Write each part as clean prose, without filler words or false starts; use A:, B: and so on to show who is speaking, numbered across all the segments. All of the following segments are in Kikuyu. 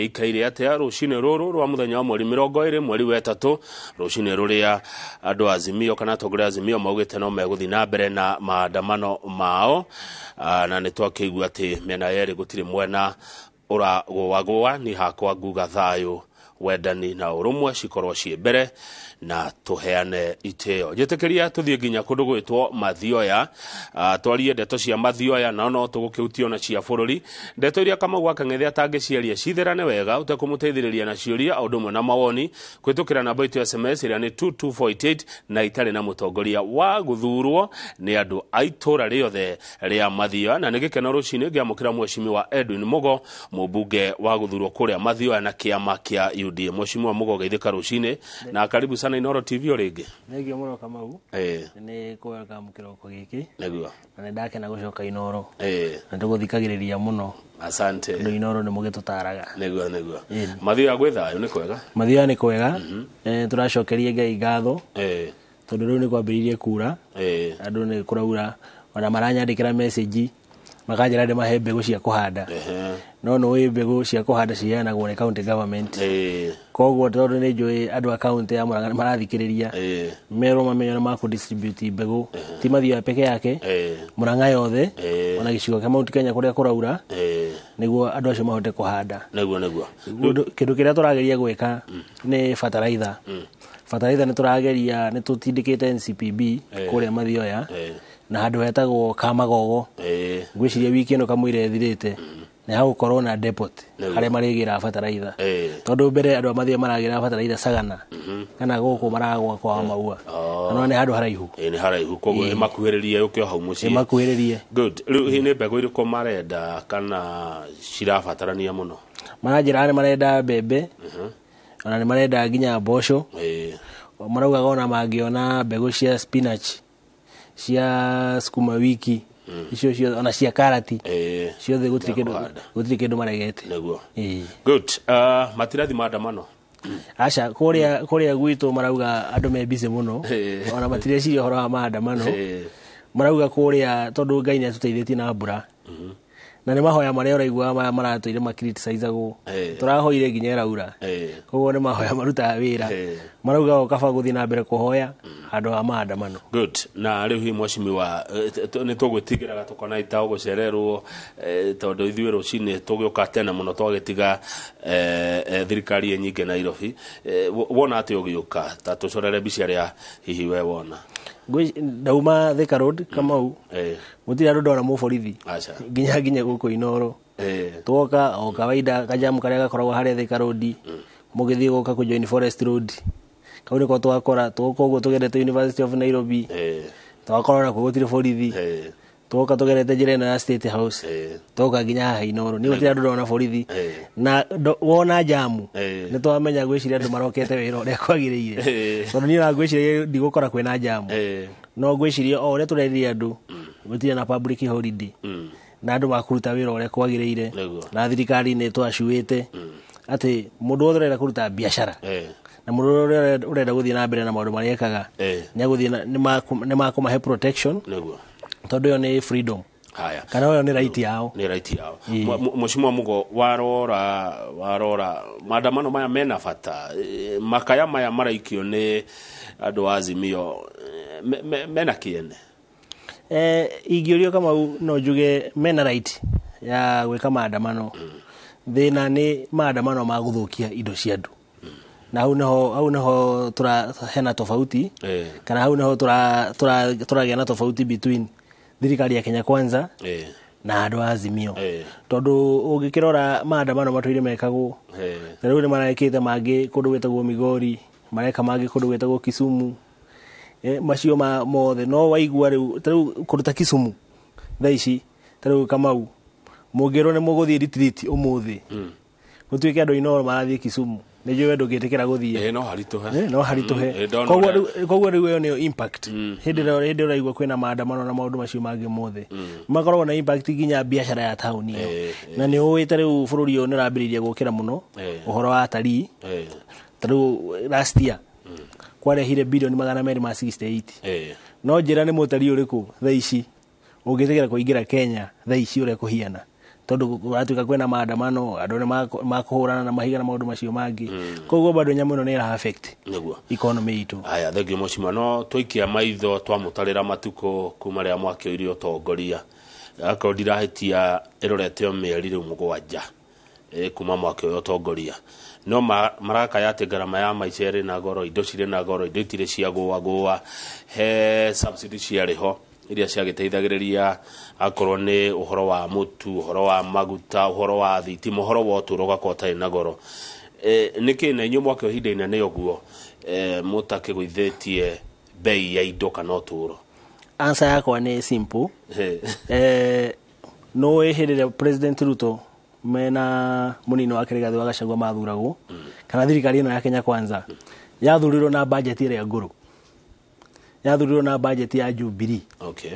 A: Ikaire atia rucini ruru rwa muthenya wa mweri 20 mweri wa 3 rucini ruria andu Azimio kana atongoria Azimio maugite no meguthi na mbere na maandamano mao, na nĩ twakĩigua atĩ mĩena yerĩ gũtirĩ mwena ũragũagũa. Ni hakwa nguga thayũ, wendani na ũrũmwe cikorwo ciĩ mbere na tũheane itĩo. Njĩtĩkĩria tũthiĩ nginya kũndũ gwĩtwo Mathioya, twarie ndeto cia Mathioya na no tũgũkĩhutio na cia bũrũri, ndeto iria Kamau wa Kang'ethe atangĩciaria citherane wega ũtekũmũteithĩrĩria na ciũria o ũndũ ũmwe na mawoni kũhĩtũkĩra namba itũ ya SMS ĩrĩa nĩ 22488 na itarĩ na mũtongoria wa gũthurwo nĩ andũ a itũra rĩothe rĩa Mathioya. Na nĩ gĩkeno rũcinĩ ngĩamũkĩra Mheshimiwa Edwin Mugo, mũmbunge wa gũthurwo kũrĩa Mathioya na kĩama kĩa UDA. Mheshimiwa Mugo, geithĩka rũcinĩ na karibu sana Inooro TV o rĩngĩ.
B: Thengiũ mũno, Kamau. Nĩ kũwelcome kĩroko gĩkĩ.
A: Nĩguo.
B: Na nĩ ndakena gũcoka Inooro. Na tũgũthikagĩrĩria mũno.
A: Asante.
B: Andũ Inooro nĩ mũgĩtũtaraga.
A: Nĩguo. Mathioya gwĩ thayũ, nĩ kwega?
B: Mathioya nĩ kwega. Tũracokeria Ngai ngatho tondũ rĩu nĩ kwambĩrĩirie kura. Andũ nĩ kũraura, ona maranyandĩkĩra message makanjĩra ndĩmahe mbegũ cia kũhanda. No nĩ ũĩ mbegũ cia kũhanda ciheanagwo nĩ county government. Koguo tondũ nĩ njũĩ andũ a county ya Murang'a nĩ marathikĩrĩria, merwo mamenye ũrĩa makũ distribute mbegũ, ti Mathioya peke yake, Murang'a yothe, ona gĩcigo kĩa Mount Kenya kũrĩa kũraura, nĩguo andũ acio mahote kũhanda.
A: Nĩguo.
B: Kĩndũ kĩrĩa tũrageria gwĩka nĩ bataraitha. Bataraitha nĩ tũrageria, nĩ tũtindĩkĩte NCPB kũrĩa Mathioya na handũ hetagwo Kamagogo. Ngwĩciria wiki ĩno kamũira ĩthirĩte nĩ hagũkorwo na depot harĩa marĩgĩraga bataraitha, tondũ mbere andũ a Mathioya maragĩraga bataraitha Sagana kana gũkũ maragwa kwa Maua. Na nĩ handũ haraihu.
A: Nĩ haraihu, koguo ĩmakuhĩrĩrie yũke o hau mũciĩ.
B: Ĩmakuhĩrĩrie.
A: Good. Rĩu hihi nĩ mbegũ irĩkũ marenda kana cirabatarania mũno?
B: Maranjĩra nĩ marenda mbembe, ona nĩ marenda nginya mboco. Maraugaga ona mangĩona mbegũ cia spinach, cia sukuma wiki, icio ciothe, ona cia karati ciothe, gũtirĩ kĩndũ
A: kũhanda.
B: Gũtirĩ kĩndũ maregete.
A: Nĩguo.
B: Ĩĩ.
A: Good. Matirathi maandamano?
B: Aca, kũrĩa gwitũ marauga andũ me busy mũno. Ona matireciria ũhoro wa maandamano. Marauga kũrĩa tondũ Ngai nĩ atũteithĩtie na mbura, na nĩ mahoya marĩa ũraigua maya maratũire makiriticizagwo, tũrahoire nginya ĩraura. Koguo nĩ mahoya marutaga wĩra. Marauga o kaba gũthiĩ na mbere kũhoya handũ ha maandamano.
A: Good. Na rĩu hihi mheshimiwa, nĩ tũgwĩtigĩraga tũkona ita gũcererwo, tondũ ithuĩ rũcinĩ tũgĩũka tene mũno twagĩtiga thirikari ĩ nyingĩ Nairobi. Wona atĩ ũgĩũka ta tũcorere mbica ĩrĩa hihi we wona.
B: Ndauma Thika Road, Kamau, gũtirĩ andũ ndona mũborithi.
A: Aca.
B: Nginya gũkũ Inooro. Twoka o kawaida, kajamu karĩa gakoragwo harĩa Thika Road mũgĩthiĩ gũka kũ join Forest Road, kau nĩko twakora. Twoka ũguo tũgerete University of Nairobi, twakora nakuo gũtirĩ borithi. Twoka tũgerete njĩra ĩno ya State House, twoka nginya haha Inooro, nĩ gũtirĩ andũ ndona borithi. Na wona jamu, nĩ twamenya ngwĩciria andũ marokete wĩra ũrĩa kwagĩrĩire, tondũ niĩ ona ngwĩciria ndigũkora kwĩna jamu. No ngwĩciria o ũrĩa tũreririe andũ gũtirĩ na public holiday na andũ makũruta wĩra ũrĩa kwagĩrĩire. Na thirikari nĩ twacuĩte atĩ mũndũ wothe ũrenda kũruta biacara na mũndũ ũrĩa ũrenda gũthiĩ na mbere na maũndũ marĩa ekaga, nĩ makũmahe protection, tondũ ĩyo nĩ freedom
A: Haya.
B: kana ĩyo nĩ right yao.
A: Nĩ right yao. Mheshimiwa Mugo, warora maandamano maya mena bata? Makaya maya maraikio nĩ andũ a Azimio, mena kĩene?
B: Ingĩũrio, Kamau, no njuge mena right ya gwĩka maandamano. Thĩna nĩ maandamano ma gũthũkia indo cia andũ, na hau nĩho tũra hena tofauti, kana hau nĩho tũragĩa na tofauti between thirikari ya Kenya Kwanza na andũ a Azimio, tondũ ũngĩkĩrora maandamano matũire mekagwo. Ta rĩu nĩ marekĩte mangĩ kũndũ gwĩtagwo Migori, mareka mangĩ kũndũ gwĩtagwo Kisumu. Macio ma mothe no waigua rĩu, ta rĩu kũndũ ta Kisumu thaa ici, ta rĩu Kamau, mũngĩrwo nĩ mũgũthiĩ retreat ũmũthĩ, gũtuĩke andũ a Inooro marathiĩ Kisumu, nĩ njũĩ we ndũngĩtĩkĩra gũthiĩ.
A: No haritũhe.
B: No haritũhe.
A: Ndona
B: Koguo rĩu ĩyo nĩyo impact. Hĩndĩ ĩrĩa ũraigua kwĩna maandamano na maũndũ macio mangĩ mothe makoragwo na impact nginya biacara ya taũni ĩyo. Na nĩ ũĩ ta rĩu bũrũri ũyũ nĩ ũrambĩrĩirie gũkĩra mũno ũhoro wa atarii. Ta rĩu last year kwarehire bilioni 268. No njĩra nĩ mũtarii ũrĩkũ thaa ici ũngĩtĩkĩra kũingĩra Kenya thaa ici ũrĩa kũhiana? Tondu guratuika kwina maandamano andu ni makuhurana na mahiga na maundu macio mangi. Koguo bado nyamu ino ni ira affect
A: niguo
B: economy itu.
A: Aya, thengiũ mũcima. No twaikia maitho twamũtarĩra matukũ kuma rĩrĩa mwakĩoire ũtongoria, akorwo ndirahĩtia ĩrorete o mĩeri rĩu 7 kuma mwakĩoya ũtongoria, no marakaya atĩ ngarama ya maica ĩrĩ na goro, indo cirĩ na goro, indo itirĩ cia gũagũa, he subsidy ciarĩ ho iria ciagĩteithagĩrĩria akorwo nĩ ũhoro wa mũtu, ũhoro wa maguta, ũhoro wa thitima, ũhoro wa ũtũũro ũgakorwo ũtarĩ na goro. Nĩkĩ na inyuĩ mwakĩoya ihinda inene ũguo mũtakĩgũithĩtie bei ya indo kana ũtũũro?
B: Answer yakwa nĩ simple. No hĩndĩ ĩrĩa President Ruto mena munini wake Rigathi wa Gachagua mathuragwo, kana thirikari ĩno ya Kenya Kwanza yathurirwo na budget ĩrĩa ngũrũ, yathurirwo na budget ya Jubilee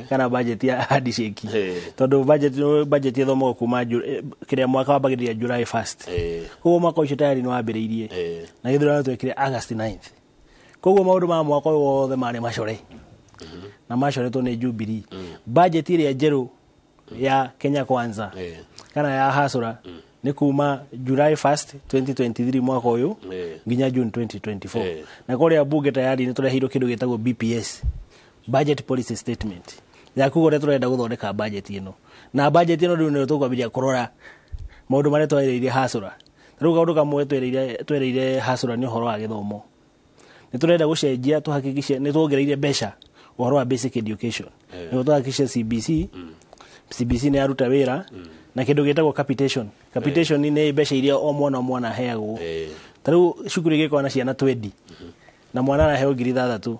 B: kana budget ya handshake, tondu budget ĩthomagwo kuma kĩrĩa mwaka wambagĩrĩria July 1st. Koguo mwaka ũcio tayari nĩ wambĩrĩirie na gĩthurano twekire August 9th. Koguo maũndũ ma mwaka ũyũ wothe marĩ macore na macoretwo nĩ Jubilee. Budget ĩrĩa njerũ ya Kenya Kwanza kana ya Hasura nĩ kuma July 1st 2023 mwaka ũyũ nginya June 2024. Na kũrĩa bunge tayari nĩ tũreheirwo kĩndũ gĩtagwo BPS, Budget Policy Statement, ya kuga ũrĩa tũrenda gũthondeka budget ĩno. Na budget ĩno rĩu nĩyo tũkwambĩrĩria kũrora maũndũ marĩa twerĩire Hasura. Rĩu kaũndũ kamwe twereire Hasura nĩ ũhoro wa gĩthomo. Nĩ tũrenda gũcenjia tũhakikishe nĩ tuongereire mbeca ũhoro wa basic education. Nĩguo tũhakikishe CBC CBC nĩ yaruta wĩra na kĩndũ gĩtagwo capitation. Capitation nĩ mbeca iria o mwana o mwana aheagwo. Ta rĩu cukuru ĩgĩkorwo na ciana 20 na mwana araheo 6,000,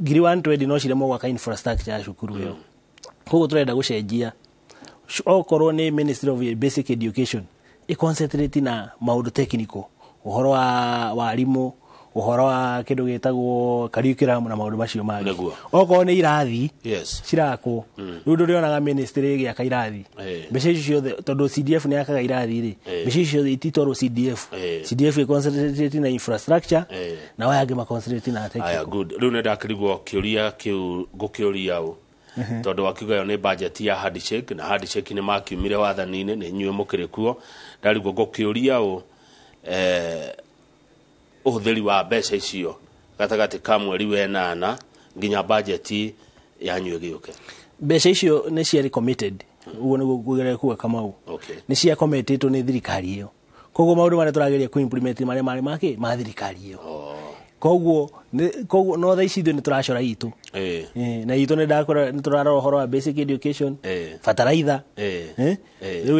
B: 120 no ciremwo gwaka infrastructure ya cukuru ĩyo. Koguo tũrenda gũcenjia okorwo nĩ Ministry of Basic Education ĩ-concentrate na maũndũ technical, ũhoro wa warimũ, ũhoro wa kĩndũ gĩtagwo curriculum na maũndũ macio mangĩ. Okorwo nĩ irathi cirakwo, rĩu ndũrĩonaga ministry ĩgĩaka irathi. Mbeca icio ciothe tondũ CDF nĩ yakaga irathi rĩ, mbeca icio ciothe ititwarwo CDF. CDF ĩ-concentrate na infrastructure na aya angĩ ma-concentrate na technical.
A: Aya, good. Rĩu nĩ ndakĩrigwo kĩũria kĩu ngũkĩũria ũ, tondũ wakiuga ĩyo nĩ budget ya handshake, na handshake nĩ makiumire wathani-inĩ, nĩ inyuĩ mũkĩrĩ kuo. Ndarigwo ngũkĩũria ũ ũhũthĩri wa mbeca icio gatagatĩ ka mweri wa 8 nginya budget yanyu ĩgĩũke.
B: Mbeca icio nĩ ciarĩ committed, ũguo nĩguo kũgerera kuga Kamau. Nĩ cia committed nĩ thirikari ĩyo. Koguo maũndũ marĩa tũrageria ku implement marĩa marĩ make ma thirikari ĩyo. Koguo no thaa ici ithuĩ nĩ tũracora itũ. Na itũ nĩ ndakora nĩ tũrarora ũhoro wa basic education, bataraitha, rĩu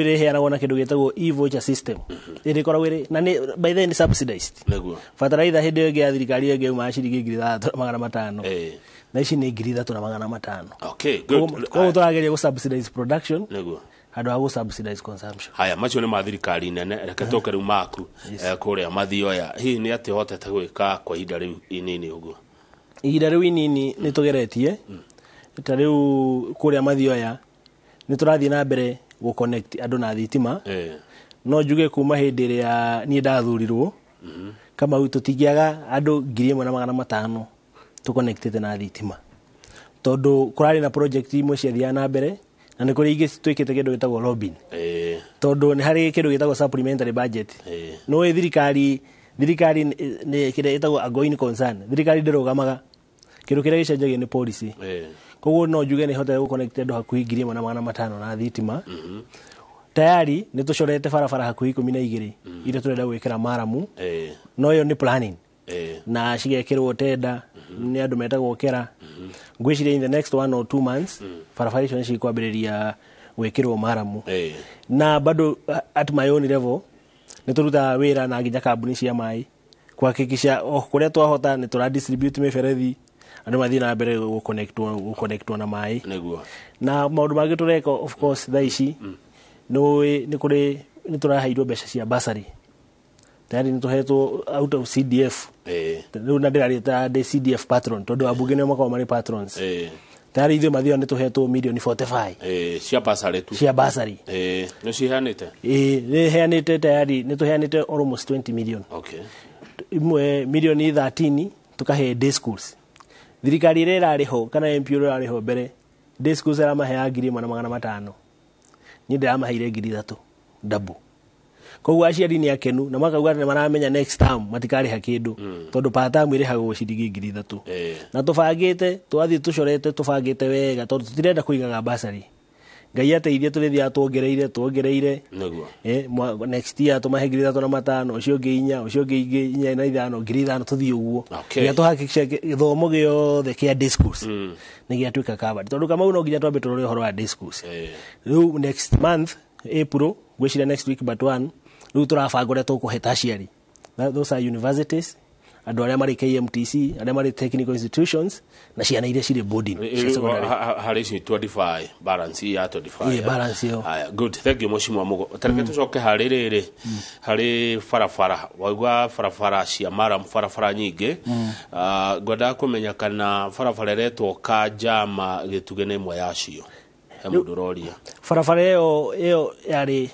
B: ĩrĩheanagwo na kĩndũ gĩtagwo e-voucher system. Ĩrĩkoragwo ĩrĩ na nĩ by the way nĩ subsidized.
A: Nĩguo.
B: Bataraitha hĩndĩ ĩyo ĩngĩ ya thirikari ĩyo ĩngĩ yaumaga ciringi 6,500. Na ici nĩ 3,500.
A: Okay, good.
B: Koguo tũrageria gũ subsidize production.
A: Nĩguo.
B: Handũ ha gũ subsidize consumption.
A: Haya, macio nĩ ma thirikari nene. Reke tũke rĩu maku kũrĩa Mathioya. Hihi nĩ atĩ ũhotete gwĩka kwa ihinda rĩu inini ũguo?
B: Ihinda rĩu inini nĩ tũgeretie. Ta rĩu kũrĩa Mathioya nĩ tũrathiĩ na mbere gũ connect andũ na thitima. No njuge kuma hĩndĩ ĩrĩa niĩ ndathurirwo, Kamau tũtingĩaga andũ 1,500 tũconnectĩte na thitima. Tondũ kũrarĩ na project imwe ciathiaga na mbere na nĩ kũrĩ ingĩ twĩkĩte kĩndũ gĩtagwo lobbying. Tondũ nĩ harĩ kĩndũ gĩtagwo supplementary budget. No thirikari nĩ kĩrĩa gĩtagwo a going concern. Thirikari ndĩrũgamaga. Kĩndũ kĩrĩa gĩcenjagia nĩ policy. Koguo no njuge nĩ hotete gũconnect andũ hakuhĩ 1,500 na thitima. Tayari nĩ tũcorete barabara hakuhĩ 12 iria tũrenda gwĩkĩra maramu. No ĩyo nĩ planning. Na cigekĩrwo tenda nĩ andũ metagwo kera. Ngwĩciria in the next 1 or 2 months barabara icio nĩ cikwambĩrĩria gwĩkĩrwo maramu. Na bado at my own level nĩ tũrutaga wĩra na nginya kambuni cia maĩ kuhakikisha o kũrĩa twahota nĩ tũra distribute mĩberethi andũ mathiĩ na mbere gũconnectwo na maĩ.
A: Nĩguo.
B: Na maũndũ mangĩ tũreka of course thaa ici nĩ kũrĩ nĩ tũraheirwo mbeca cia bursary. Tayari nĩ tũhetwo out of CDF. Rĩu na ndĩrarĩta ndĩ CDF patron tondũ ambunge nĩo makoragwo marĩ patrons. Tayari ithuĩ Mathioya nĩ tũhetwo milioni 45.
A: Cia bursary tu.
B: Cia bursary.
A: Nĩ ciheanĩte?
B: Nĩ heanĩte tayari, nĩ tũheanĩte almost 20 million.
A: Okay.
B: Imwe milioni 13 tũkahe day schools. Thirikari ĩrĩa ĩrarĩ ho kana MP ũrĩa ũrarĩ ho mbere, day schools aramaheaga 1,500. Niĩ ndĩramaheire 3,000 double. Koguo aciari nĩ akenu na makauga nĩ maramenya next term matikarĩha kĩndũ, tondũ per term ĩrĩhagwo ciringi 3,000. Na tũbangĩte, twathiĩ tũcorete, tũbangĩte wega, tondũ tũtirenda kũigaga basarĩ. Ngai ateithie, tũrĩthiaga tuongereire.
A: Nĩguo.
B: Next year tũmahe 3,500, ũcio ũngĩ 4, ũcio ũngĩ ingĩ 4 na 5, 5,000, tũthiĩ ũguo nginya tũhakikishe gĩthomo gĩothe kĩa day schools nĩ gĩatuĩka covered, tondũ Kamau no nginya twambe tũrore ũhoro wa day schools. Rĩu next month, April, ngwĩciria next week but one, rĩu tũrabanga ũrĩa tũkũhe ta aciari. Those are universities, andũ arĩa marĩ KMTC, arĩa marĩ technical institutions, na ciana iria cirĩ boarding cia secondary.
A: Harĩ ici 25, balance ya 25.
B: Ĩĩ, balance ĩyo.
A: Haya, good, thank you, Mheshimiwa Mugo. Tareke tũcoke harĩ rĩrĩ, harĩ barabara. Waigua barabara cia maram, barabara nyingĩ. Ngwendaga kũmenya kana barabara ĩretwo Kanjama Gĩtugĩ nĩ ĩmwe yacio. He mũndũ ũroria.
B: Barabara ĩyo yarĩ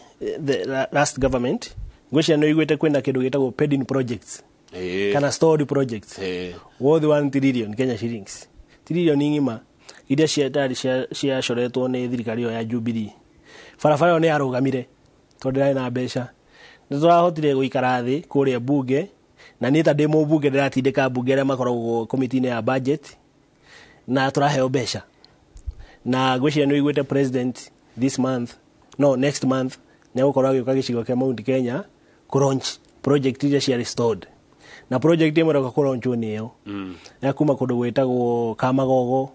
B: the last government. Ngwĩciria nĩ ũiguĩte kwĩna kĩndũ gĩtagwo pending projects kana stalled projects worth 1 trillion Kenya shillings, trillion ng'ima iria ciatarĩ ciacoretwo nĩ thirikari ĩyo ya Jubilee. Barabara ĩyo nĩ yarũgamire tondũ ndĩrarĩ na mbeca. Nĩ tũrahotire gũikara thĩ kũrĩa bunge, na niĩ ta ndĩ mũmbunge ndĩratindĩka mbunge arĩa makoragwo komiti-inĩ ya budget, na tũraheo mbeca. Na ngwĩciria nĩ ũiguĩte president this month, no next month, nĩ egũkorwo agĩũka gĩcigo kĩa Mount Kenya kũ project iria ciarĩ stalled. Na project ĩmwe ĩroka kũlaunchwo nĩ ĩyo ya kuma kũndũ gwĩtagwo Kamagogo,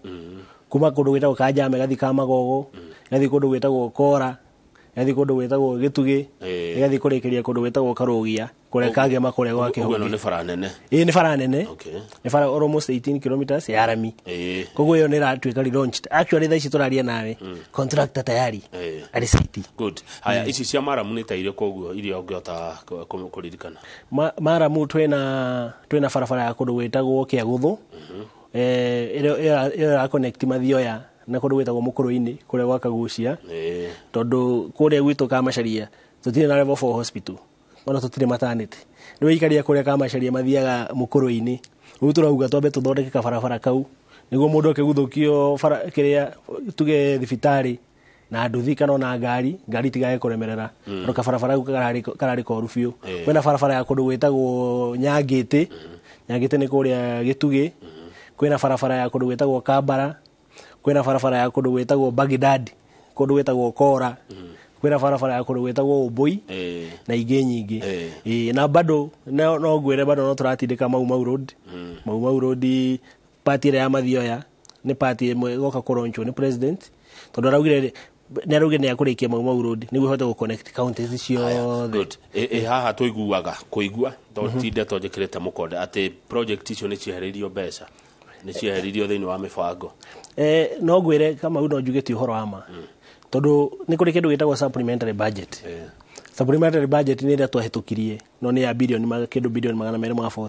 B: kuma kũndũ gwĩtagwo Kanjame gathi Kamagogo, gathi kũndũ gwĩtagwo Kora, gathi kũndũ gwĩtagwo Gĩtugĩ, gathi kũrĩkĩria kũndũ gwĩtagwo Karũgia, kũrĩa Kangema, kũrĩa gwa
A: Ũguo ĩno
B: Kĩhũngĩ.
A: Nĩ bara nene.
B: Ĩĩ, nĩ bara nene. Nĩ bara almost 18 kilometers ya rami. Koguo ĩyo nĩ ĩratuĩka relaunched. Actually, thaa ici tũraria nawe, contractor tayari arĩ site.
A: Good. Haya, ici cia maramu nĩ ta irĩkũ ũguo iria ũngĩhota kũririkana?
B: Maramu twĩna barabara ya kũndũ gwĩtagwo Kĩagũthũ, ĩrĩa ĩra connect Mathioya na kũndũ gwĩtagwo Mũkũrũ-inĩ, kũrĩa gwa Kagucia, tondũ kũrĩa gwitũ Kamacharia tũtirĩ na level 4 hospital, ona tũtirĩ maternity. Rĩu aikaria kũrĩa Kamacharia mathiaga Mũkũrũ-inĩ. Rĩu tũrauga twambe tũthondeke kabarabara kau nĩguo mũndũ akĩguthũkio bara kĩrĩa tuge thibitarĩ na nduthi kana ona ngari itigage kũremerera, tondũ kabarabara kau kararĩ koru biũ. Kwĩna barabara ya kũndũ gwĩtagwo Nyangĩtĩ. Nyangĩtĩ nĩ kũrĩa Gĩtugĩ. Kwĩna barabara ya kũndũ gwĩtagwo Kambara. Kwĩna barabara ya kũndũ gwĩtagwo Baghdad, kũndũ gwĩtagwo Kora. Kwĩna barabara ya kũndũ gwĩtagwo Ũmbũi na ingĩ nyingĩ. Ĩĩ, na bado no ngwĩre bado no tũratindĩka Mau Mau Road. Mau Mau Road, part ĩrĩa ya Mathioya, nĩ part ĩmwe ĩgoka kũlaunchwo nĩ president, tondũ araugire nĩ araugire nĩ akũrĩkia Mau Mau Road nĩguo ĩhote gũconnect counties ciothe.
A: Good. Ĩ haha tũiguaga kũigua to ti ndeto njĩkĩrĩte mũkonde atĩ project icio nĩ ciehereirio mbeca, nĩ cieheririo thĩinĩ wa mĩbango.
B: No ngwĩre Kamau, no njuge ti ũhoro wa ma, tondũ nĩ kũrĩ kĩndũ gĩtagwo supplementary budget. Supplementary budget nĩ ĩrĩa twahĩtũkirie, no nĩ ya bilioni kĩndũ bilioni 240.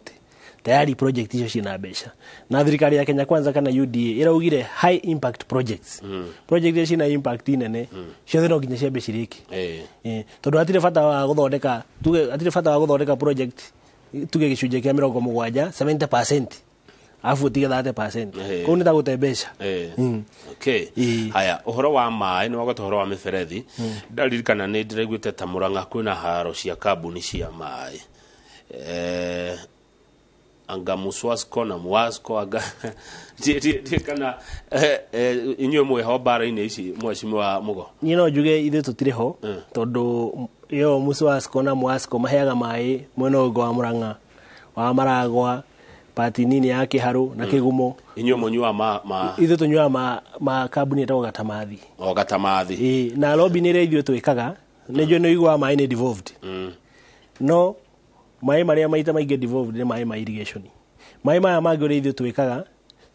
B: Tayari project icio ciĩna mbeca, na thirikari ya Kenya Kwanza kana UDA ĩraugire high impact projects, project iria ciĩna impact nene ciothe no nginya ciambe cirĩki. Tondũ hatirĩ bata wa gũthondeka, tuge hatirĩ bata wa gũthondeka project tuge gĩcunjĩ kĩa 70, 70%, arabu ũtige 30%. Kũu nĩ ta gũte mbeca.
A: Okay. Haya, ũhoro wa maĩ, nĩ wagweta ũhoro wa mĩberethi. Ndaririkana nĩ ndĩraiguĩte ta Mũrang'a kwĩna haro cia kambuni cia maĩ, anga Muswasco na Muwasco, anga kana inyuĩ mwĩho mbara-inĩ ici, Mheshimiwa Mugo?
B: Niĩ no njuge ithuĩ tũtirĩ ho, tondũ ĩyo Muswasco na Mwasco maheaga maĩ mwena ũyũ wa Mũrang'a, wa Maragwa, pati nini ya Kĩharũ na Kĩgumo.
A: Inyuĩ mũnyuaga ma
B: Ithuĩ tũnyuaga ma kambuni ĩtagwo Gatamathi.
A: O Gatamathi.
B: Ĩĩ, na lobby nĩ ĩrĩa ithuĩ twĩkaga, nĩ njũĩ nĩ ũiguaga maĩ nĩ devolved, no maĩ marĩa maita maingĩ devolved nĩ maĩ ma irrigation. Maĩ maya mangĩ, ũrĩa ithuĩ twĩkaga,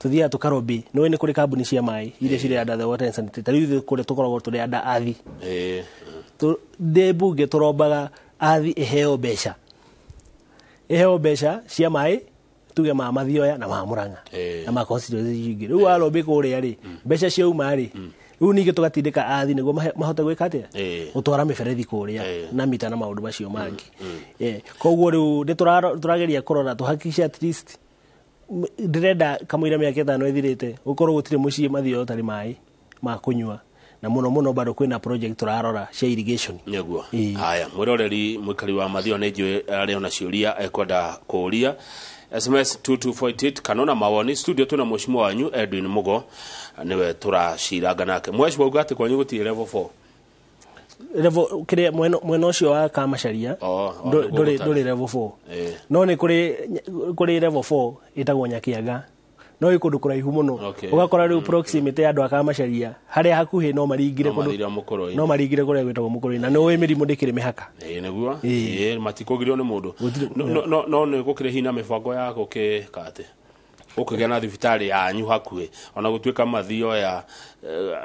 B: tũthiaga tũkarobĩ. Nĩ nĩ kũrĩ kambuni cia maĩ iria cirĩ under the water and sanitation. Ta rĩu ithuĩ kũrĩa tũkoragwo tũrĩ under athi. Ndĩ mbunge tũrombaga athi ĩheo mbeca, ĩheo mbeca cia maĩ, tuge ma Mathioya na ma Murang'a na ma constituency ingĩ. Rĩu warobĩ kũrĩa rĩ, mbeca ciauma rĩ, rĩu ningĩ tũgatindĩka athi nĩguo mahote gwĩka atĩa? Gũtwara mĩberethi kũrĩa na mita na maũndũ macio mangĩ. Koguo rĩu nĩ tũrageria kũrora tũhakikishe at least ndĩrenda kamũira mĩaka 5 ĩthirĩte gũkorwo gũtirĩ mũciĩ Mathioya ũtarĩ maĩ ma kũnyua. Na muno muno bado kwina project turarora cia irrigation.
A: Nĩguo. Haya, mwĩroreri mwĩkari wa Mathio nĩ njũĩ arĩ ona ciũria ekwenda kũũria. SMS 2248 kana ona mawoni. Studio tuna mheshimiwa wanyu Edwin Mugo, niwe turaciranga nake. Mheshimiwa, uga atĩ kwanyu gũtirĩ level 4?
B: Level kĩrĩa mwena ũcio wa Kamacharia ndũrĩ level 4. No nĩ kũrĩ level 4 ĩtagwo Nyakiaga, no ĩ kũndũ kũraihu mũno. Ũgakora rĩu proximity ya andũ a Kamacharia harĩa hakuhĩ no maringire kũndũ, no maringire kũrĩa gwĩtagwo Mũkũrũ-inĩ, na nĩ ũĩ mĩrimũ ndĩkĩrĩ mĩhaka.
A: Ĩĩ nĩguo, ĩĩ matikũgirio nĩ mũndũ. No nĩ gũkĩrĩ hinya mĩbango ya gũkĩka atĩ gũkĩgĩa na thibitarĩ yanyu hakuhĩ, ona gũtuĩka Mathio ya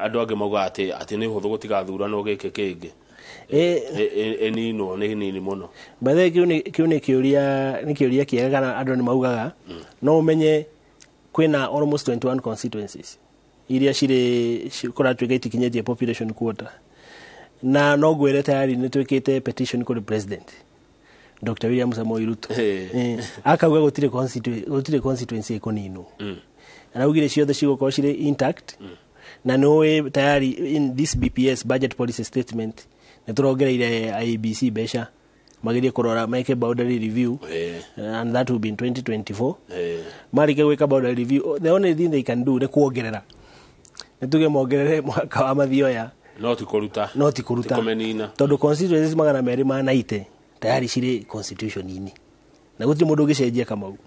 A: andũ angĩ maugaga atĩ nĩ hũthũ gũtigathuranwo gĩkĩ kĩngĩ. Ĩninwo nĩ nini mũno.
B: By the way, kĩu nĩ kĩũria kĩega, kana andũ nĩ maugaga no ũmenye kwĩna almost 21 constituencies iria cirĩ kũratuĩka itikinyĩtie population quota, na no ngwĩre tayari nĩ twĩkĩte petition kũrĩ president Dr. William Samoei Ruto. Akauga gũtirĩ constituency ĩkũninwo. Araugire ciothe cigũkorwo cirĩ intact. Na nĩ tayari in this BPS, budget policy statement, nĩ tũrongereire IEBC mbeca magerie kũrora meke boundary review, and that will be in 2024. Marĩkia gwĩka boundary review, the only thing they can do nĩ kuongerera, nĩ tuge mongerere mwaka wa Mathioya,
A: no ti kũruta,
B: no ti kũruta, tondũ constituencies 290 tayari cirĩ constitution-inĩ na gũtirĩ mũndũ ũngĩcenjia Kamau.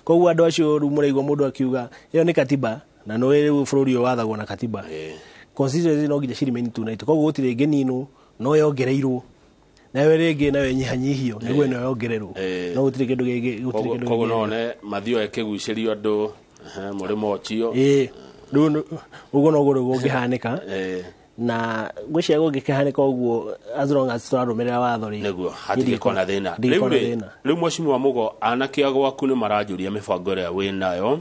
B: Koguo andũ acio rĩu mũraigua mũndũ akiuga ĩyo nĩ katiba, na nĩ rĩu bũrũri ũyũ wathagwo na katiba. Constituencies no nginya ciremain 290, koguo gũtirĩ ĩngĩninwo, no yongereirwo nayo rĩngĩ nayo ĩnyihanyihio nĩguo ĩno yongererwo, no gũtirĩ kĩndũ gĩngĩ, gũtirĩ kĩndũ.
A: Koguo no one Mathio ĩkĩgucĩrio andũ mũrĩmo ũcio.
B: Rĩu ũguo noguo rĩu gũngĩhanĩka, na ngwĩciria gũngĩkĩhanĩka ũguo as long as tũrarũmĩrĩra watho rĩ,
A: nĩguo hatingĩkorwo na thĩna. Rĩu Mheshimiwa Mugo, anake a gwaku nĩ maranjũria mĩbango ĩrĩa wĩnayo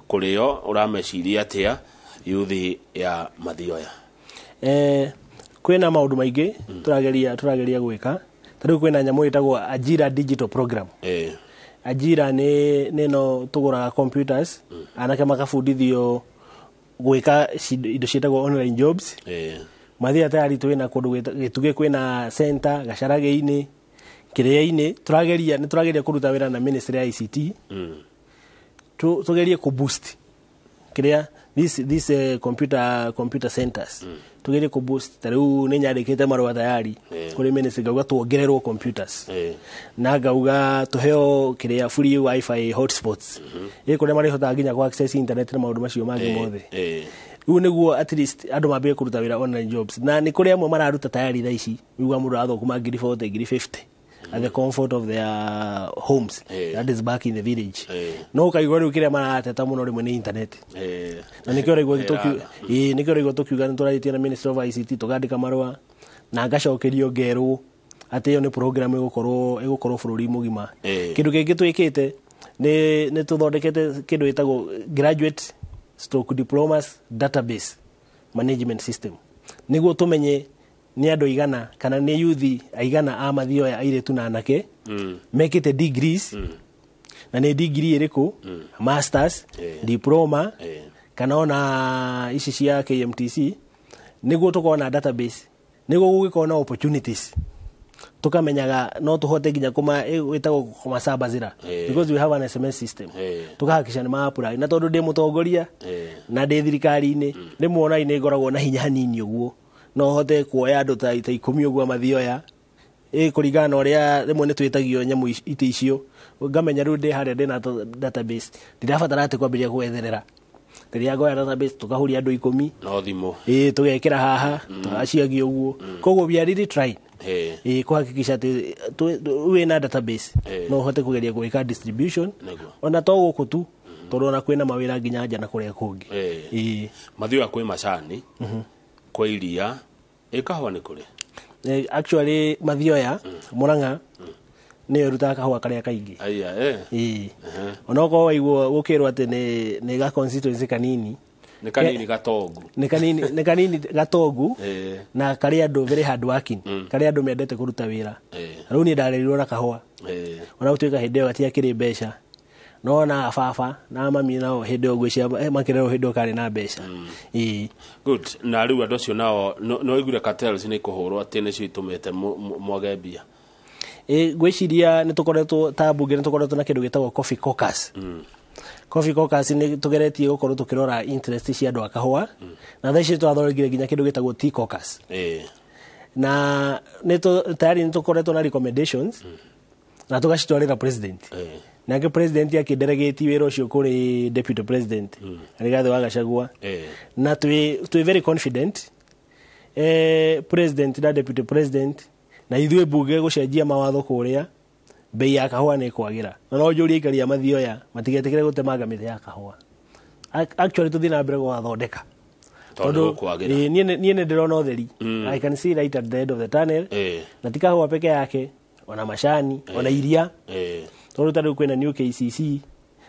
A: kũrĩo, ũrameciria atĩa yuthi ya Mathioya?
B: Kwĩna maũndũ maingĩ tũrageria gwĩka. Ta rĩu kwĩna nyamũ ĩtagwo Ajira Digital Program. Ajira nĩ no tũgũraga computers, anake makabundithio gwĩka indo ciĩtagwo online jobs. Mathioya tayari twĩna kũndũ Gĩtugĩ, kwĩna center Gacharage-inĩ, Kĩrĩa-inĩ. Nĩ tũrageria kũruta wĩra na Ministry ya ICT, tugerie kũ boost kĩrĩa this computer centers, tugerie kũ boost. Ta rĩu nĩ nyandĩkĩte marũa tayari kũrĩ ministry ngauga tuongererwo computers, na ngauga tũheo kĩrĩa free wifi hotspots, ĩ kũrĩa marĩhotaga nginya kũ access internet na maũndũ macio mangĩ mothe. Rĩu nĩguo at least andũ mambie kũruta wĩra online jobs, na nĩ kũrĩ amwe mararuta tayari thaa ici, wĩigua mũndũ arathũkũma 40,000, 50,000 at the comfort of their homes, that is back in the village. No ũkaigua rĩu kĩrĩa marateta mũno rĩmwe nĩ internet, na nĩkĩo ũraigua tũkiuga nĩ tũrarĩtie na Ministry of ICT, tũkandĩka marũa na ngacokerio ngerwo atĩ ĩyo nĩ program ĩgũkorwo bũrũri mũgima. Kĩndũ kĩngĩ twĩkĩte nĩ tũthondekete kĩndũ gĩtagwo graduate stroke diplomas database management system, nĩguo tũmenye nĩ andũ aigana kana nĩ yuthi aigana a Mathioya airĩtu na anake mekĩte degrees, na nĩ degree ĩrĩkũ, masters, diploma, kana ona ici cia KMTC, nĩguo tũkorwo na database, nĩguo gũgĩkorwo na opportunities tukamenyaga no tuhote nginya kuma ĩtagwo kũmacambazĩra, because we have an SMS system, tukahakikisha nĩ ma-apply. Na tondũ ndĩ mũtongoria na ndĩ thirikari-inĩ, rĩmwe ona nĩ ngoragwo na hinya hanini ũguo, no hote kuoya andũ ta 10 ũguo Mathioya, kũringana na ũrĩa rĩmwe nĩ twĩtagio nyamũ itĩ icio, ngamenya rĩu ndĩ harĩa ndĩna database, ndirabatara atĩ kwambĩrĩria gwetherera. Rĩrĩa ngoya database tũkahuria andũ 10
A: no thimũ,
B: tũgekĩra haha, acio angĩ ũguo. Koguo we are really trying kuhakikisha atĩ wĩna database no ũhote kũgeria gwĩka distribution, ona to gũkũ tu, tondũ ona kwĩna mawĩra nginya nja na kũrĩa kũngĩ.
A: Mathioya kwĩ macani, kwĩ iria, ĩ kahũa nĩ kũrĩ?
B: Actually Mathioya Murang'a nĩyo ĩrutaga kahũa karĩa kaingĩ. Onokorwo waigua gũkĩrwo atĩ nĩ ga constituency kanini,
A: nĩ kanini gatongu,
B: nĩ kanini gatongu, na karĩa andũ very hard working, karĩa andũ mendete kũruta wĩra. Rĩu niĩ ndarerirwo na kahũa, ona gũtuĩka hĩndĩ ĩyo gatiakĩrĩ mbeca, No na baba na mami nao hĩndĩ ĩyo ngwĩciria makĩrerwo hĩndĩ ĩyo karĩ na mbeca. Ĩĩ.
A: Good. Na rĩu andũ acio nao no iguire cartels nĩ kũhũrwo atĩ nĩcio itũmĩte mwage mbia.
B: Ngwĩciria nĩ tũkoretwo ta mbunge, nĩ tũkoretwo na kĩndũ gĩtagwo coffee caucus. Coffee caucus nĩ tũgeretie gũkorwo tũkĩrora interest cia andũ a kahũa, na thaa ici twathondekire nginya kĩndũ gĩtagwo tea caucus. Na nĩ tayari nĩ tũkoretwo na recommendations na tũgacitwarĩra president. Nake president akĩdelegate wĩra ũcio kũrĩ deputy president Rigathĩ wa Gachagua. Na twĩ very confident, president na deputy president na ithuĩ mbunge gũcenjia mawatho kũrĩa, bei ya kahũa nĩ ĩkwagĩra. Na no njũrie aikari a Mathioya matigetĩkĩre gũtemanga mĩtĩ ya kahũa. Actually tũthiĩ na mbere gũgathondeka.
A: Tondũ gũkwagĩra.
B: Niĩ nĩ ndĩrona ũtheri. I can see light at the end of the tunnel. Na ti kahũa peke yake, ona macani, ona iria, tondũ ta rĩu kwĩna new KCC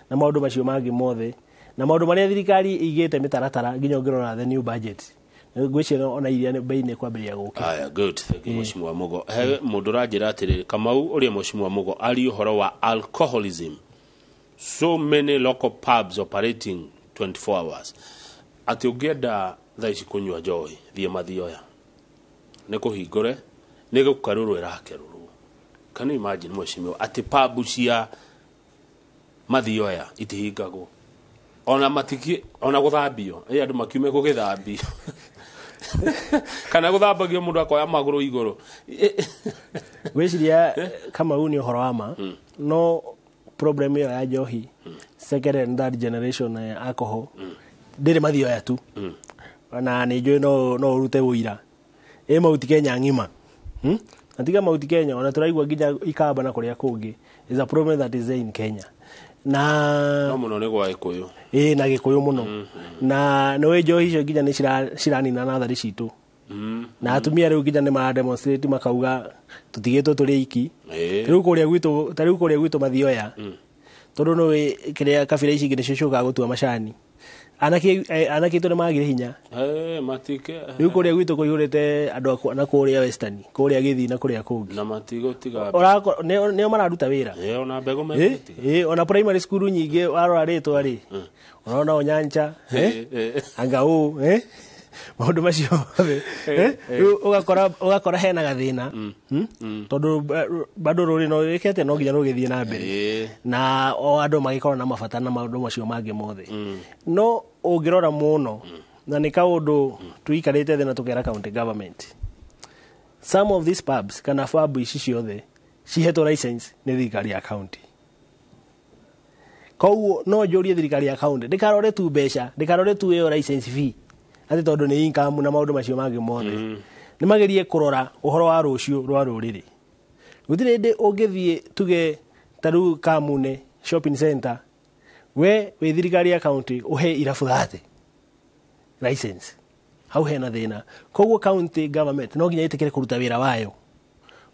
B: na maũndũ macio mangĩ mothe na maũndũ marĩa thirikari ĩigĩte mĩtaratara, nginya ũngĩrora the new budget, ngwĩciria ona iria bei nĩ kwambĩrĩria gũkĩra.
A: Aya, good, thank you, Mheshimiwa Mugo. He mũndũ ũranjĩra atĩrĩrĩ, Kamau, ũrĩa Mheshimiwa Mugo ari ũhoro wa alcoholism, so many local pubs operating 24 hours, atĩ ũngĩenda thaa ici kũnyua njohi, thiĩ Mathioya, nĩ kũhingũre, nĩ gũkerũrwo ĩrakerũrwo. Can you imagine, mheshimiwa, atĩ pub cia Mathioya itihingagwo ona matiki ona gũthambio, ĩ andũ makiume gũgĩthambio kana gũthambagio mũndũ akoya magũrũ igũrũ?
B: Ngwĩciria Kamau nĩ ũhoro wa ma, no problem ĩyo ya njohi, second and third generation ya alcohol, ndĩrĩ Mathioya tu, na nĩ njũĩ no ũrute ũira ĩ Mount Kenya ng'ima. Na tiga Mount Kenya, ona tũraigua nginya Ikamba na kũrĩa kũngĩ is a problem that is there in Kenya na
A: No mũno nĩ gwa Gĩkũyũ.
B: Ĩ, na Gĩkũyũ mũno, na nĩ njohi icio nginya nĩ ciranina nathari citũ, na atumia rĩu nginya nĩ mara demonstrate makauga tũtigĩtwo tũrĩ iki. Ta rĩu kũrĩa gwitũ Mathioya, tondũ nĩ kĩrĩa kabira ici ingĩ nĩcio ciũkaga gũtua macani, anake aitũ nĩ magire hinya.
A: Matike.
B: Rĩu kũrĩa gwitũ kũihũrĩte andũ na kũrĩa Western, kũrĩa Gĩthii na kũrĩa kũngĩ.
A: Na matigũtiga.
B: Nĩo mararuta wĩra.
A: Ona mbegũ megũtiga.
B: Ona primary school nyingĩ warora rĩtwa rĩ, ũrona Onyancha, anga ũ, maũndũ macio mothe. Rĩu ũgakora hena gathĩna. Tondũ bado rũrĩ no wĩke atĩa, no nginya rũgĩthiĩ na mbere na o andũ magĩkorwo na mabata na maũndũ macio mangĩ mothe. No ũngĩrora mũno, na nĩ kaũndũ tũikarĩte thĩ na tũkera county government, some of these pubs kana pub ici ciothe cihetwo license nĩ thirikari ya county. Koguo no njũrie thirikari ya county ndĩkarore tu mbeca, ndĩkarore tu ĩyo license fee atĩ tondũ nĩ income na maũndũ macio mangĩ mothe, nĩ magerie kũrora ũhoro wa rũciũ rwa rũrĩrĩ. Gũtirĩ hĩndĩ ũngĩthiĩ tuge ta rĩu Kamune shopping center, we wĩ thirikari ya county ũhe irabu 30 license, hau hena thĩna. Koguo county government no nginya ĩtĩkĩre kũruta wĩra wayo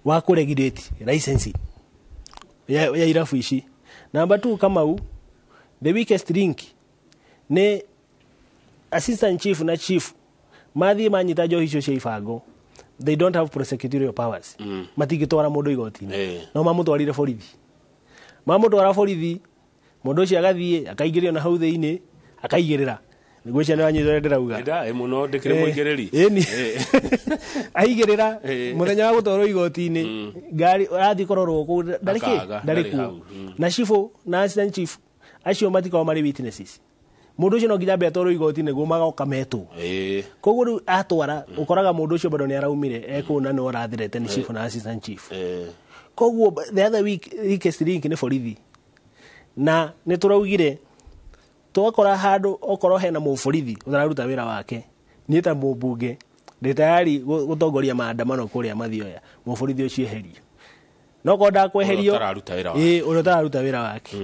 B: wa kũregulate licensing ya irabu ici. Number two, Kamau, the weakest link nĩ assistant chief na chief mathiĩ manyita njohi icio cia ibango. They don't have prosecutorial powers. Matingĩtwara mũndũ igoti-inĩ. No mamũtwarire borithi, mamũtwara borithi, mũndũ ũcio agathiĩ akaingĩrio na hau thĩinĩ akaigĩrĩra. Ngwĩciria nĩ wanyita ũrĩa ndĩrauga.
A: Nda mũno ndĩkĩrĩ mũigĩrĩri.
B: Ĩni aigĩrĩra mũthenya wa gũtwarwo igoti-inĩ, ngari arathiĩ kũrorwo kũu ndarĩ kĩ
A: Akaga,
B: ndarĩ
A: ndarĩ
B: kuo.
A: hau.
B: Na cibũ na assistant chief acio matikoragwo marĩ witnesses. Mũndũ ũcio no nginya ambe atwarwo igoti nĩguo magoka metwo. Koguo rĩu atwara, ũkoraga mũndũ ũcio bado nĩ araumire ekũu na nĩ ũrathirete nĩ chief na assistant chief. Koguo the other week weakest link nĩ borithi, na nĩ tũraugire twakora handũ okorwo hena mũborithi ũtararuta wĩra wake, niĩ ta mũmbunge ndĩ tayari gũtongoria maandamano kũrĩa Mathioya mũborithi ũcio eherio. No korwo ndakweherio,
A: Ũrĩa ũtararuta wĩra wake.
B: Ĩĩ, ũrĩa ũtararuta wĩra wake.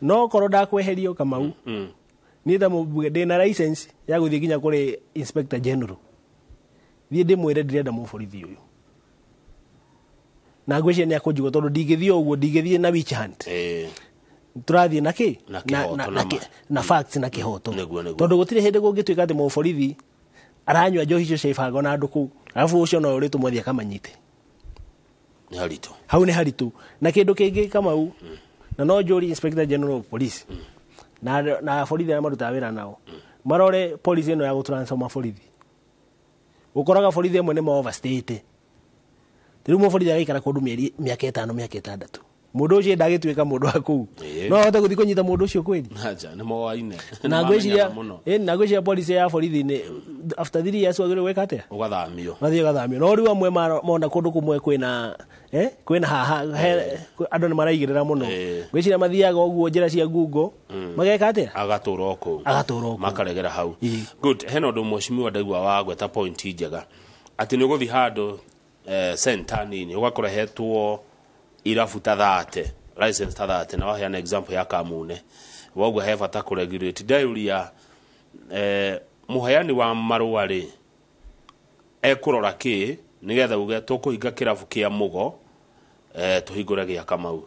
B: No korwo ndakweherio, Kamau, niĩ ta mũmbunge ndĩna license ya gũthiĩ nginya kũrĩ inspector general, thiĩ ndĩmwĩre ndĩrenda mũborithi ũyũ, na ngwĩciria nĩ akũnjigua, tondũ ndingĩthiĩ ũguo, ndingĩthiĩ na witch hunt. Tũrathiĩ na kĩ?
A: Na kĩhoto na
B: na,
A: ma.
B: Na facts na kĩhoto.
A: Nĩguo.
B: Tondũ gũtirĩ hĩndĩ kũngĩtuĩka atĩ mũborithi aranyua njohi icio cia ibango na andũ kũu, arabu ũcio no ũrĩ tũmwethe akamanyite.
A: Nĩ haritũ.
B: Hau nĩ haritũ. Na kĩndũ kĩngĩ, Kamau, Na no njũrie Inspector General of Police na borithi arĩa marutaga wĩra nao marore policy ĩno ya gũtransform borithi. Ũkoraga borithi amwe nĩ ma overstate. Rĩu mũborithi agaikara kũndũ mĩeri mĩaka 5 mĩaka 6, mũndũ ũcio ndagĩtuĩka mũndũ wa kũu, no ahote gũthiĩ kũnyita mũndũ ũcio kweli?
A: Acha nĩ moaine.
B: Na ngwĩciria na ngwĩciria policy ya borithi nĩ after 3 years wagĩrĩirwo gwĩka atĩa?
A: Ũgathamio.
B: Mathiĩ ũgathamio. No rĩu amwe mona kũndũ kũmwe kwĩna kwĩna haha andũ nĩ maraigĩrĩra mũno, ngwĩciria mathiaga ũguo njĩra cia Google mageka atĩa?
A: Agatũra o kũu.
B: Agatũra o kũu.
A: Makaregera hau. Good. Hena ũndũ mheshimiwa ndaigua wa gweta point njega atĩ nĩ ũgũthiĩ handũ center nini ũgakora hetwo irabu ta 30 license ta 30, na waheana example ya Kamune woguo he bata kũregulate. Ndeyũria mũheani wa marũa rĩ ekũrora kĩ nĩgetha uge tũkũhinga kĩrabu kĩa Mũgo, tũhingũre gĩa Kamau.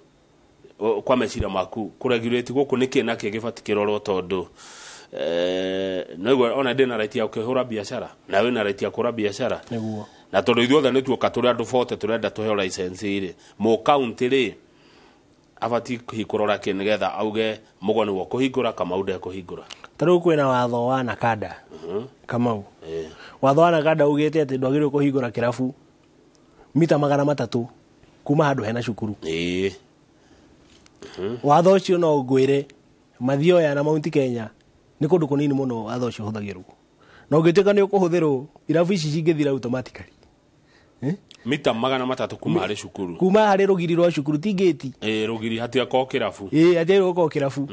A: Kwa meciria maku kũregulate gũkũ nĩkĩ na kĩ gĩbatiĩ kĩrorwo, tondũ noigua ona ndĩna right ya kũhũra biacara na wĩna right ya kũhũra biacara?
B: Nĩguo.
A: Na tondũ ithuothe nĩ tuoka tũrĩ andũ bote tũrenda tũheo license rĩ, mũ county rĩ abatiĩ kũrora kĩ nĩgetha auge Mũgo nĩwe ũkũhingũra, Kamau ndekũhingũra?
B: Ta rĩu kwĩna watho wa Nakada, Kamau. Watho wa Nakada ugĩte atĩ ndwagĩrĩirwo kũhingũra kĩrabu mita 300 kuma handũ hena cukuru. Watho ũcio no ngwĩre Mathioya na Mount Kenya nĩ kũndũ kũnini mũno watho ũcio ũhũthagĩrwo, na ũngĩtuĩka nĩ ũkũhũthĩrwo irabu ici cingĩthira automatically.
A: Mita 300 kuma harĩ cukuru?
B: Kuma harĩ rũgiri rwa cukuru, ti ngĩti.
A: Rũgiri hatigakorwo kĩrabu.
B: Ĩĩ, hatiagĩrĩirwo gũkorwo kĩrabu.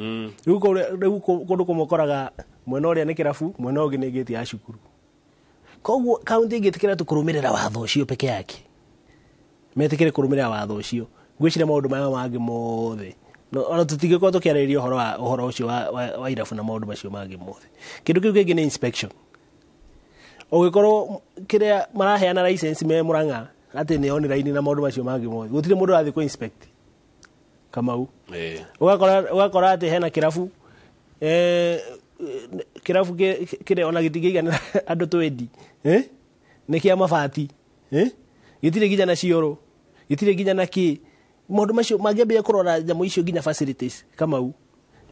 B: Rĩu kũndũ kũmwe ũkoraga mwena ũrĩa nĩ kĩrabu, mwena ũngĩ nĩ ngĩti ya cukuru. Koguo kaunti ĩngĩtĩkĩra tu kũrũmĩrĩra watho ũcio peke yake, metĩkĩre kũrũmĩrĩra watho ũcio, ngwĩciria maũndũ maya mangĩ mothe ona tũtingĩkorwo tũkĩarĩrĩria ũhoro wa ũhoro ũcio wa irabu na maũndũ macio mangĩ mothe. Kĩndũ kĩu kĩngĩ nĩ inspection. Ũngĩkorwo kĩrĩa maraheana license me Murang'a atĩ nĩ online na maũndũ macio mangĩ mothe, gũtirĩ mũndũ ũrathiĩ kũ inspect, Kamau. Ũgakora atĩ hena kĩrabu, kĩrabu kĩrĩa ona gĩtingĩiganĩra andũ 20, nĩ kĩa mabati, gĩtirĩ nginya na cioro, gĩtirĩ nginya na kĩ. Maũndũ macio mangĩambia kũrora nyamũ icio nginya facilities, Kamau,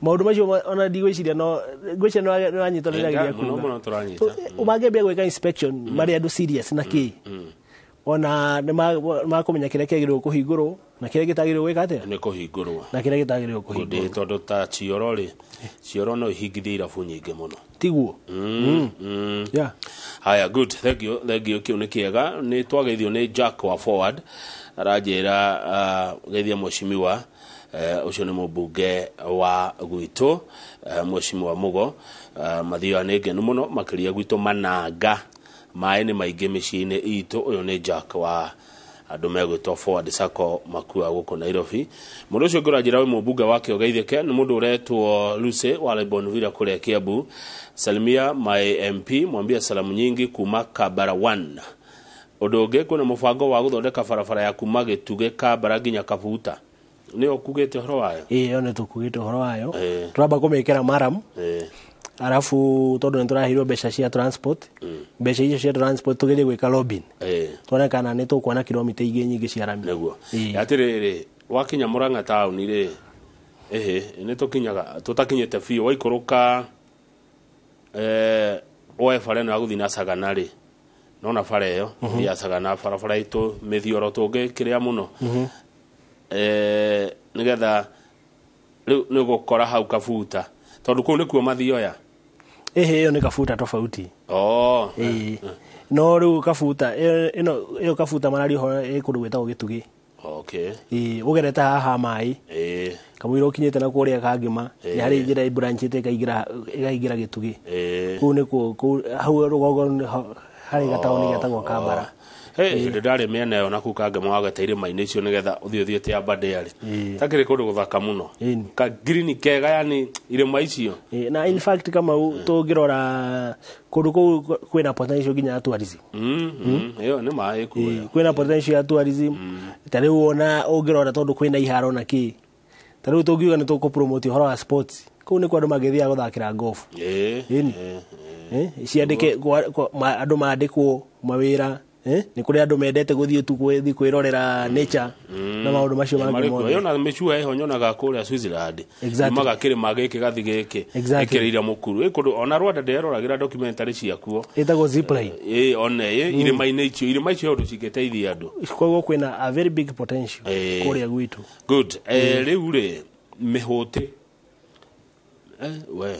B: maũndũ macio ona ndigwĩciria no ngwĩciria no wanyita ũrĩa ndĩrageria
A: Mũno
B: kuga.
A: mũno tũranyita.
B: Mangĩambia gwĩka inspection marĩ andũ serious na kĩ, ona nĩ makũmenya kĩrĩa kĩagĩrĩirwo kũhingũrwo na kĩrĩa gĩtagĩrĩirwo gwĩka atĩa?
A: Nĩ kũhingũrwo.
B: Na kĩrĩa gĩtagĩrĩirwo kũhingũrwo.
A: Tondũ ta cioro rĩ, cioro no ihingithie irabu nyingĩ mũno.
B: Tiguo? Yeah.
A: Haya, good, thank you, thank you. Kĩu nĩ kĩega. Nĩ twageithio nĩ Jack wa Forward, aranjĩra geithia mheshimiwa, ũcio nĩ mũmbunge wa gwitũ, mheshimiwa Mũgo. Mathioya nĩ ngenu mũno makĩria gwitũ Mananga, maĩ nĩ maingĩ mĩciĩ-inĩ itũ. Ũyũ nĩ Jack wa andũ megwĩtwo Forward Sacco makua gũkũ Nairobi. Mũndũ ũcio ũngĩ ũranjĩra wĩ mũmbunge wake ũgeithĩke nĩ mũndũ ũretwo Lucy wa Lebonvilla kũrĩa Kiambu. Salimia my MP, mwambie salamu nyingi kuma Kabara 1. Ũndũ ũngĩ, kwĩna mũbango wa gũthondeka barabara ya kuma Gĩtugĩ Kabara nginya Kabuta, nĩyo ũkugĩte ũhoro wayo?
B: Ĩĩ, ĩyo nĩ tũkugĩte ũhoro wayo. Tũramba kũmĩkĩra maram, arabu tondũ nĩ tũraheirwo mbeca cia transport, mbeca icio cia transport tũgerie gwĩka lobbying, tuone kana nĩ tũkuona kilomita ingĩ nyingĩ cia rami.
A: Nĩguo. Atĩrĩrĩ, wakinya Murang'a taũni rĩ, ĩhĩ nĩ tũkinyaga tũtakinyĩte biũ, waikũrũka woe bara ĩno ya gũthiĩ na Sagana rĩ, nona bara ĩyo ya Sagana, barabara itũ mĩthioro tũngĩkĩrĩa mũno, nĩgetha rĩu nĩ ũgũkora hau Kabuta, tondũ kũu nĩkuo Mathioya.
B: Ĩhĩ, ĩyo nĩ Kabuta tofauti.
A: Oh.
B: Ĩĩ, no rĩu Kabuta ĩyo ĩno, ĩyo Kabuta mararia ũhoro ĩ kũndũ gwĩtagwo Gĩtugĩ. Ĩĩ, ũgerete haha maĩ kamũira ũkinyĩte na kũrĩa Kangĩma, nĩ harĩ njĩra ĩbranchĩte ĩkaingĩra Gĩtugĩ. Kũu nĩkuo, kũu hau rũgongo nĩho harĩ gataũni getagwo Kambara.
A: Hey, hĩndĩ ndarĩ mĩena ĩyo naku Kangema wagete irĩma-inĩ icio nĩgetha ũthiĩ ũthiĩte Aberdare takĩrĩ kũndũ gũthaka mũno, ka green kega, yani irĩma icio.
B: Ĩĩ, na in fact Kamau, tũngĩrora kũndũ kũu kwĩna potential nginya ya tourism.
A: Ĩyo nĩ maĩ kuo.
B: Kwĩna potential ya tourism. Ta rĩu ona ũngĩrora tondũ kwĩna iharo na kĩ, ta rĩu tũngiuga nĩ tũkũ promote ũhoro wa sports, kũu nĩkuo andũ mangĩthiaga gũthakĩra golf. Ĩni. Ciandĩke andũ mandĩkwo mawĩra. Nĩ kũrĩ andũ mendete gũthiĩ tu gũthiĩ kwĩrorera nature na maũndũ macio mangĩ mothe.
A: Yona mĩcua ĩho nyonaga kũrĩa Switzerland.
B: Exactly.
A: Yumaga kĩrĩma gĩkĩ gathi gĩkĩ.
B: Exactly.
A: Ĩkĩrĩire mũkuru. Ĩ kũndũ ona Rwanda ndĩreroragĩra documentary ciakuo.
B: Ĩtagwo zipline.
A: Ĩ one ĩ irĩma-inĩ icio, irĩma icio ũndũ cingĩteithia andũ.
B: Koguo kwĩna a very big potential kũrĩa gwitũ.
A: Good. Rĩu rĩ mĩhũtĩ. We.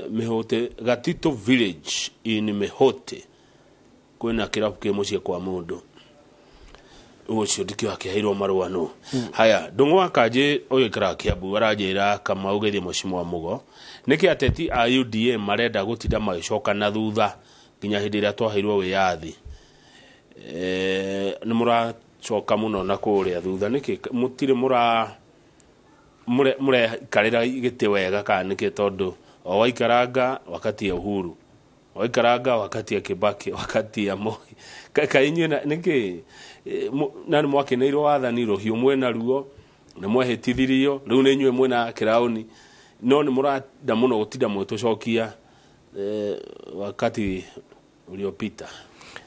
A: Mĩhũtĩ Gatito village in Mĩhũtĩ kwĩna kĩrabu kĩ mũciĩ kwa mũndũ ũcio ndikĩo akĩheirwo marũa nũ. Haya, Ndung'u wa Kanjĩ ũyũ ikaraga Kiambu aranjĩra Kamau geithie mũciĩ wa Mũgo nĩkĩ ateti a UDA marenda gũtinda magĩcoka na thutha nginya hĩndĩ ĩrĩa twaheirwo wĩyathi. Nĩ mũracoka mũno na kũrĩa thutha nĩkĩ mũtirĩ mũrekarĩra gĩtĩ wega kana nĩkĩ tondũ o waikaranga wakati ya Uhuru, waikaranga wakati ya Kibaki, wakati ya Moi. Kaĩ inyuĩ nĩkĩ na nĩ mwakeneirwo wathani rũhiũ mwena ruo nĩ mwehĩtithirio rĩu nĩ inyuĩ mwena kĩraũni no nĩ mũrenda mũno gũtinda mũgĩtũcokia wakati uliopita.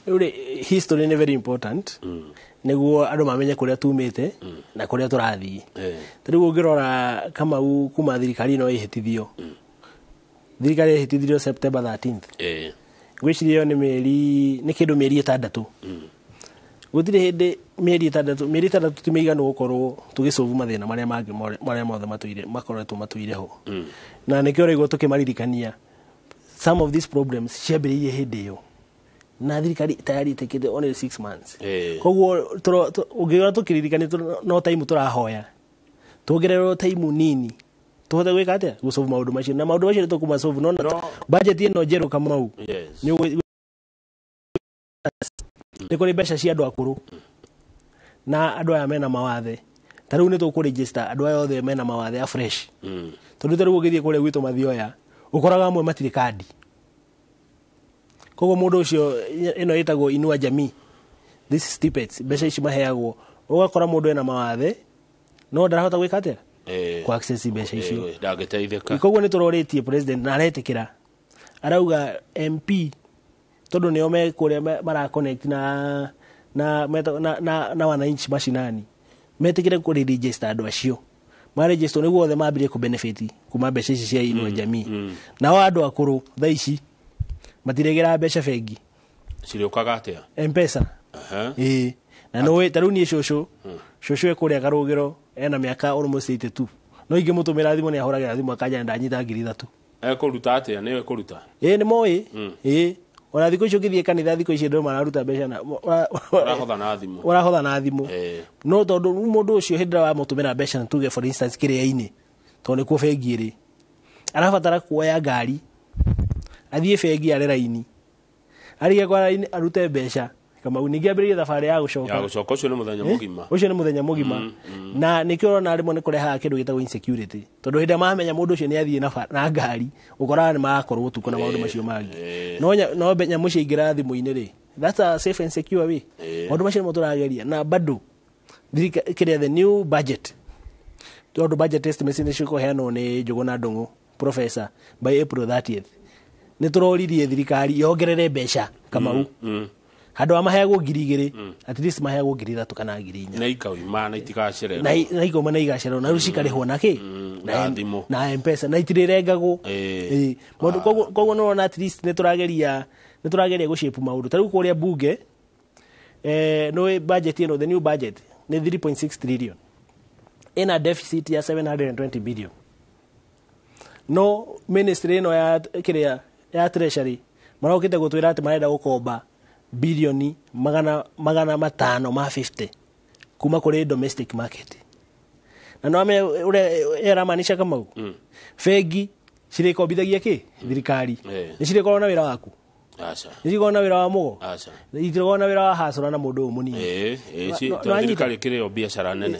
B: Rĩu rĩ, history nĩ very important nĩguo andũ mamenye kũrĩa tumĩte na kũrĩa tũrathiĩ. Ta rĩu ũngĩrora Kamau kuma thirikari ĩno ĩhĩtithio, thirikari ĩhĩtithirio September 13th. Ngwĩciria ĩyo nĩ mĩeri, nĩ kĩndũ mĩeri ĩtandatũ. Gũtirĩ hĩndĩ mĩeri ĩtandatũ ti mĩiganu gũkorwo tũgĩsolve mathĩna marĩa mangĩ marĩa mothe matũire makoretwo matũire ho. Na nĩkĩo ũraigua tũkĩmaririkania some of these problems ciambĩrĩirie hĩndĩ ĩyo na thirikari tayari ĩtĩkĩte only 6 months. Koguo ũngĩona tũkĩririkania no time tũrahoya tuongererwo time nini tũhote gwĩka atĩa gũsolve maũndũ macio, na maũndũ macio nĩ tũkũmasolve no budget ĩno njerũ Kamau nĩ kũrĩ mbeca cia andũ akũrũ na andũ aya mena mawathe. Ta rĩu nĩ tũkũregister andũ aya othe mena mawathe a fresh. Tondũ ta rĩu ũngĩthiĩ kũrĩa gwitũ Mathioya ũkoraga amwe matirĩ kandi. Koguo mũndũ ũcio ĩno ĩtagwo Inua Jamii, this stipends mbeca ici maheagwo, ũgakora mũndũ ena mawathe no ndarahota gwĩka atĩa ku access mbeca icio,
A: ndangĩteithĩka.
B: Koguo nĩ tũrorĩtie president na aretĩkĩra, arauga MP tondũ nĩo me kũrĩa mara connect na na na na wananchi mashinani, metĩkĩre kũ register andũ acio maregister nĩguo othe mambĩrĩrie kũ benefit kuma mbeca ici cia Inua Jamii. Nao andũ akũrũ thaa ici matiregera mbeca bengi,
A: cirĩũkaga atĩa?
B: M-Pesa. Ĩĩ, na nĩũĩ ta rĩu niĩ cũcũ e kũrĩa Karũgĩro ena mĩaka almost 82, no ingĩmũtũmĩra thimũ nĩ ahũragĩra thimũ akanja ndanyita 3,000.
A: Ekũruta atĩa? Nĩwe ekũruta?
B: Ĩĩ nĩ moĩ. Ĩĩ, ona thikũ icio ũngĩthiĩ kanitha thikũ ici andũ mararuta mbeca na
A: ũrahotha na thimũ,
B: ũrahotha na thimũ. No tondũ mũndũ ũcio hĩndĩ ĩrĩa wamũtũmĩra mbeca na tuge for instance kĩrĩa-inĩ, tondũ nĩkuo bengi ĩrĩ, arabatara kuoya ngari athiĩ bengi are raini, arĩkia kwa raini arute mbeca Kamau, ningĩ ambĩrĩrie thabarĩ ya gũcoka.
A: Ya gũcoka, ũcio nĩ mũthenya mũgima.
B: Ũcio nĩ mũthenya mũgima. Na nĩkĩo ũrona rĩmwe nĩ kũrehaga kĩndũ gĩtagwo insecurity, tondũ hĩndĩ ĩrĩa mamenya mũndũ ũcio nĩ athiĩ na ngari ũkoraga nĩ marakorwo ũtukũ na maũndũ macio mangĩ. No nyamũ ciaingĩra thimũ-inĩ rĩ, that's a safe and secure way. Maũndũ macio nĩmo tũrageria na bado kĩrĩa the new budget, tondũ budget estimates nĩ cikũheanwo nĩ Njũgũna Ndung'u professor by April 30th, nĩ tũroririe thirikari yongerere mbeca Kamau. Handũ ha maheagwo 2,000, at least maheagwo 3,000 kana 4,000.
A: Na ikauma na itigacererwo.
B: Na ikauma na igacererwo na rĩu cikarĩhwo na kĩ?
A: Na thimũ.
B: Na M-Pesa na itirĩrengagwo. Maũndũ koguo nĩ ũrona at least nĩ tũrageria gũshape maũndũ. Ta rĩu kũrĩa bunge nĩ budget ĩno, the new budget nĩ 3.6 trillion. Ĩna deficit ya 720 billion. No ministry ĩno ya kĩrĩa ya treasury marokĩte gũtwĩra atĩ marenda gũkomba bilioni 550 kuma kũrĩ domestic market. Na no ame ũrĩa ĩramaanisha Kamau, bengi cirĩkombithagia kĩ? Thirikari. Nĩ cirĩkorwo na wĩra waku?
A: Aca.
B: Nĩ cikorwo na wĩra wa Mũgo?
A: Aca.
B: Itirĩkorwo na wĩra wa hasũra na mũndũ ũyũ mũnini.
A: Thirikari ĩkĩrĩ yo biacara nene.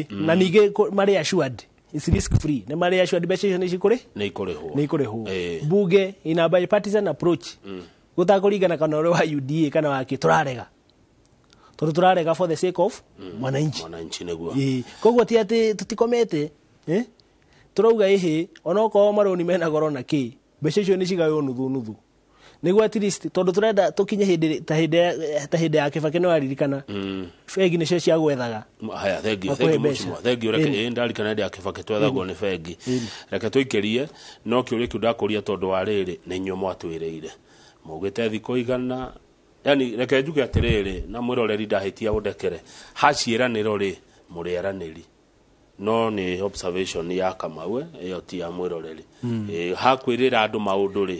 B: Na ningĩ marĩ assured, it's risk free. Nĩ marĩ assured mbeca icio nĩ cikũrĩ?
A: Nĩ ikũrĩhwo.
B: Nĩ ikũrĩhwo. Bunge ina bipartisan approach. Gũtakũringana kana ũrĩ wa UDA kana wa kĩ, tũrarega. Tondũ tũrarega for the sake of mwananchi.
A: Mwananchi nĩguo.
B: Koguo ti atĩ tũtikomete, tũrauga ĩhĩ onokorwo marũni mena goro na kĩ, mbeca icio nĩ cigaywo nuthu nuthu. Nĩguo at least tondũ tũrenda tũkinye hĩndĩ ta hĩndĩ ya Kibaki no aririkana. Bengi nĩcio ciagwethaga.
A: Haya, thengiũ, thengiũ mũcimo, thengiũ, reke ndarikana hĩndĩ ya Kibaki twethagwo nĩ bengi. Reke tũikĩrie, no kĩũria kĩu ndakũria tondũ wa rĩrĩ, nĩ inyuĩ mwatwĩrĩire. Maugĩte thikũ igana, yani reke njuge atĩrĩrĩ, na mwĩroreri ndahĩtia ũndekere, haciĩranĩro rĩ, mũrĩ aranĩri. No nĩ observation ya Kamau, ĩyo ti ya mwĩroreri. Hakwĩrĩra andũ maũndũ rĩ,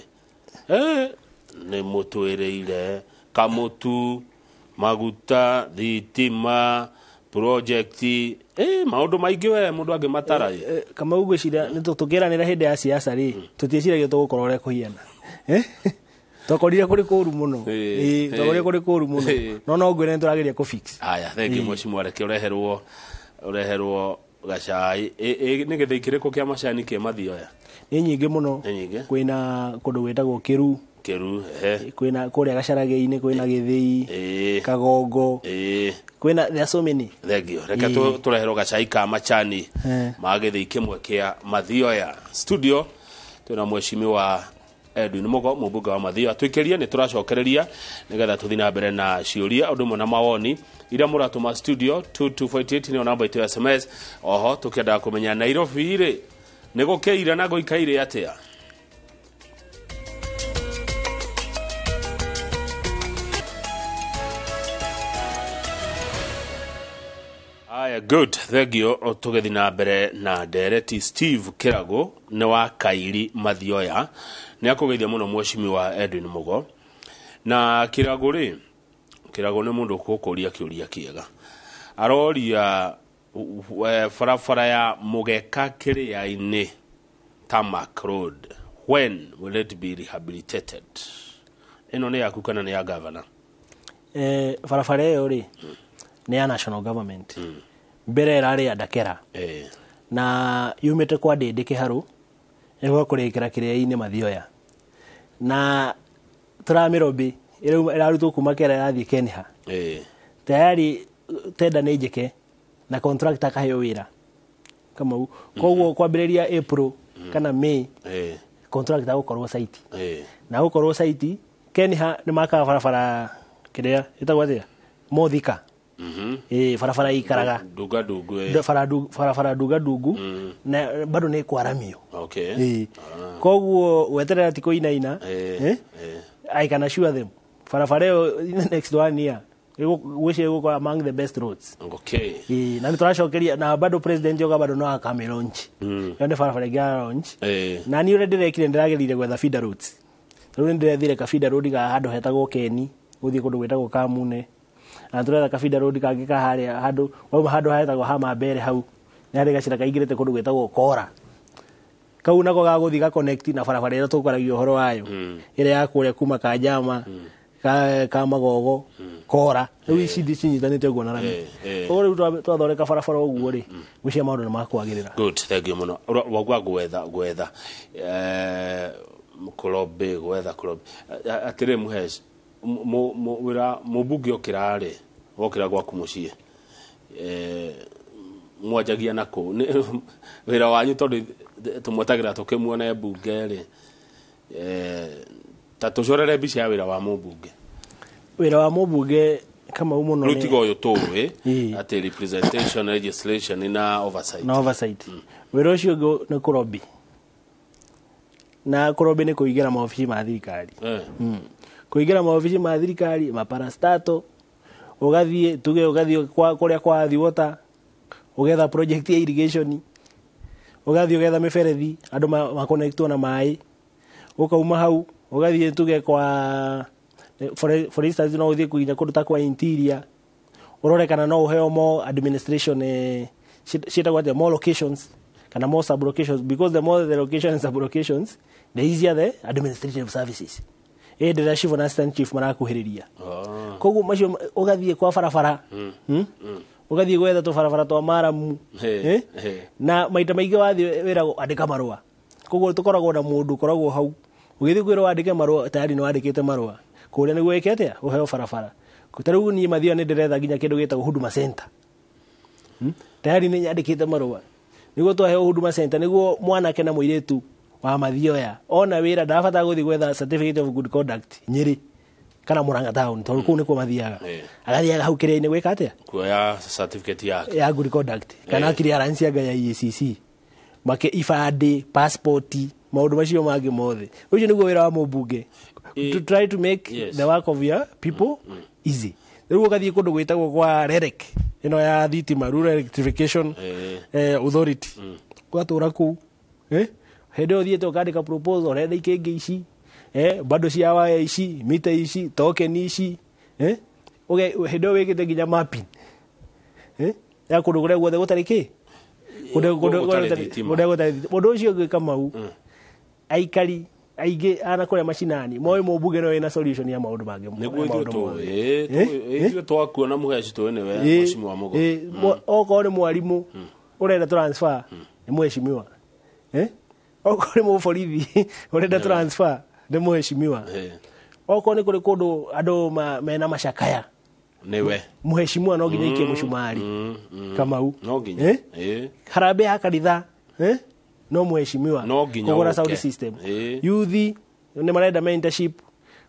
A: nĩ mũtwĩrĩire kamũtu, maguta, thitima, project, maũndũ maingĩ we mũndũ angĩmatara.
B: Kamau ngwĩciria nĩ tũkĩranĩra hĩndĩ ya siasa rĩ, tũtiĩciragia tũgũkorwo ũrĩa kũhiana. Twakorire kũrĩ kũru mũno. Twakorire kũrĩ kũru mũno. No no ngwĩre nĩ tũrageria kũ fix.
A: Haya, thengiũ mheshimiwa, reke ũreherwo gacai. Nĩ gĩthĩi kĩrĩkũ kĩa macani kĩ Mathioya?
B: Nĩ nyingĩ mũno.
A: Nĩ nyingĩ.
B: Kwĩna kũndũ gwĩtagwo Kĩru.
A: Kĩru,
B: Kwĩna kũrĩa Gacaragĩ-inĩ, kwĩna Gĩthĩi, Kagongo. Kwĩna, there are so many.
A: Thengiũ. Reke tũreherwo gacai ka macani ma gĩthĩi kĩmwe kĩa Mathioya. Studio twĩna mheshimiwa Edwin Mugo, mũmbunge wa Mathioya. Twĩkĩrie nĩ tũracokereria nĩgetha tũthiĩ na mbere na ciũria ũndũ ũmwe na mawoni iria mũratũma studio 2248 nĩyo namba itũ ya SMS. Oho tũkĩendaga kũmenya Nairobi rĩ nĩ gũkĩire na gũikaire atĩa. Aya, good, thengiũ. Tũgĩthiĩ na mbere na ndereti, Steve Kĩrago nĩ wa Kairi Mathioya nĩ akũgeithia mũno mheshimiwa Edwin Mugo. Na Kĩrago rĩ, Kĩrago nĩ mũndũ ũkũkũria kĩũria kĩega, aroria barabara ya Mũgeka Kĩrĩa-inĩ Tarmac Road, when will it be rehabilitated? Ĩno nĩ yaku kana nĩ ya governor?
B: Barabara ĩyo rĩ, nĩ ya national government. Mbere ĩrarĩ ya Ndakera na yumĩte kwa Ndĩndĩ Kĩharũ ĩgoka kũrĩkĩra Kĩrĩa-inĩ Mathioya, na tũramĩrobĩ ĩrarutwo kuma Kera ĩrathiĩ Kenha. Tayari tenda nĩ njĩke na contractor akaheo wĩra Kamau, koguo kwambĩrĩria April kana May contractor agũkorwo site na gũkorwo site Kenha nĩ makaga barabara kĩrĩa ĩtagwo atĩa, Mothika. Barabara ikaraga
A: Dunga dungu.
B: Barabara dunga dungu na bado nĩ kwaramio. Koguo weterera ti kũinaina. I can assure them barabara ĩyo in the next one year gwĩciria ĩgũkorwo among the best roads. Na nĩ tũracokeria na bado president yoga bado no akame launch. Ĩyo nĩ barabara ĩngĩ ya launch. Na niĩ ũrĩa ndĩrekire, ndĩragerire gwetha feeder roads. Rĩu nĩ ndĩrethire ka feeder road ga handũ hetagwo Keni gũthiĩ kũndũ gwĩtagwo Kamune, na tũretha ka feeder road kangĩ ka harĩa handũ wauma handũ hetagwo ha Mambere, hau nĩ harĩ gacĩra kaingĩrĩte kũndũ gwĩtagwo Kora, kau nako gagũthiĩ ga connect na barabara ĩrĩa tũkwaragia ũhoro wayo, ĩrĩa ya kũrĩa kuma Kanjama ka Magogo Kora. Rĩu ici cinyitanĩte ũguo na rami. Koguo rĩu twathondeka barabara ũguo rĩ, gwĩciria maũndũ nĩ makwagĩrĩra.
A: Good, thank you mũno. Wauga gwetha kũrobĩ, gwetha kũrobĩ atĩrĩ, Mũhesh, wĩra mũmbunge okĩra rĩ, wokĩra gwaku mũciĩ, mwanjagia na kũ wĩra wanyu, tondũ tũmwetagĩra tũkĩmuone mbunge rĩ, ta tũcorere mbica ya wĩra wa mũmbunge.
B: Wĩra wa mũmbunge Kamau mũno
A: rĩu tiga ũyũ tũĩ atĩ representation, legislation na oversight.
B: Na oversight. Wĩra ũcio ũngĩ nĩ kũrobĩ, na kũrobĩ nĩ kũingĩra maobici ma thirikari. Kũingĩra maobici ma thirikari, maparastato, ũgathiĩ tuge ũgathiĩ kũrĩa kwa Thiwota ũgetha project ya irrigation, ũgathiĩ ũgetha mĩberethi andũ makonectwo na maĩ, ũkauma hau ũgathiĩ tuge kwa for instance no ũthiĩ nginya kũndũ ta kwa interior ũrore kana no ũheo more administration, ciĩtagwo atĩa, more locations kana more sub locations, because the more the locations and sub locations, the easier the administrative services, ĩndĩ rĩrĩa chief na assistant chief marakuhĩrĩria. Koguo macio ũgathiĩ kwa barabara, Ũgathiĩ gwetha tũbarabara twa maramu. Na maita maingĩ wathiĩ wĩragwo andĩka marũa, koguo tũkoragwo na mũndũ ũkoragwo hau, ũgĩthiĩ kwĩrwo wandĩke marũa, tayari nĩ wandĩkĩte marũa kũrĩa nĩguo ĩke atĩa, ũheo barabara. Ta rĩu niĩ Mathioya nĩ ndĩretha nginya kĩndũ gĩtagwo Huduma Center. Tayari nĩ nyandĩkĩte marũa nĩguo twaheo Huduma Center, nĩguo mwanake na mũirĩtu wa Mathioya ona wĩra ndabatara gũthiĩ gwetha certificate of good conduct Nyĩrĩ kana Murang'a town, tondũ kũu nĩkuo mathiaga. Agathiaga hau kĩrĩa-inĩ gwĩka atĩa?
A: Kuoya certificate yake
B: ya good conduct kana clearance ya EACC, make ibandĩ, passport, maũndũ macio mangĩ mothe. Ũcio nĩguo wĩra wa mũmbunge, to try to make the work of your people easy. Rĩu ũgathiĩ kũndũ gwĩtagwo kwa REREC ĩno ya thitima, Rural Electrification Authority, ũgatũra kũu, hĩndĩ ĩyo ũthiĩte ũkandĩka proposal, ũrenda ikĩngĩ ici, bado cia waya ici, mita ici, token ici, hĩndĩ ĩyo wĩkĩte nginya mapping, ya kũndũ kũrĩa guothe gũtarĩ kĩ,
A: Gũtarĩ thitima.
B: kũrĩa gũtarĩ thitima. Ũndũ ũcio ũngĩ, Kamau, aikari aingĩ ana kũrĩa macinani moĩ mũmbunge no wĩna solution ya maũndũ mangĩ.
A: Nĩguo ithuĩ
B: maũndũ
A: tũĩ.
B: mothe.
A: Ithuĩ twakuona mũheci tũĩ nĩwe mheshimiwa Mugo.
B: Okorwo nĩ mwarimũ ũrenda transfer, nĩ mheshimiwa. Okorwo nĩ mũborithi ũrenda transfer, nĩ mheshimiwa. Okorwo nĩ kũrĩ kũndũ andũ mena macakaya,
A: Nĩwe.
B: mheshimiwa no nginya aikie mũcumari. Kamau.
A: No nginya.
B: Harambee ya kanitha, no mheshimiwa.
A: No nginya
B: kũgũra
A: ũke.
B: Sound system, yuthi nĩ marenda mentorship,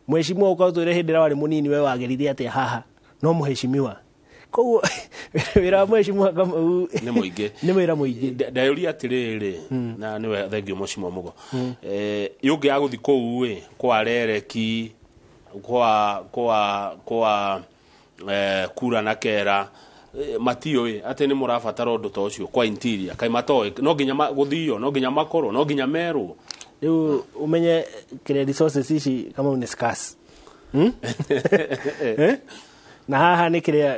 B: mheshimiwa ũka ũtwĩre hĩndĩ ĩrĩa warĩ mũnini we wageririe atĩa haha, no mheshimiwa. Koguo wĩra wa mheshimiwa, Kamau,
A: Nĩ mũingĩ.
B: nĩ wĩra mũingĩ.
A: Ndayũria atĩrĩrĩ, na nĩwe thengio mheshimiwa Mugo, yũngĩ ya gũthi kũu ĩ kwa rereki kwa kura na kera, matiũĩ atĩ nĩ mũrabatara ũndũ ta ũcio kwa interior, kaĩ matoĩ no nginya gũthio, no nginya makorwo, no nginya merwo?
B: Rĩu ũmenye kĩrĩa resources ici, Kamau, nĩ scarce. Hmm? Eh? Na haha nĩ kĩrĩa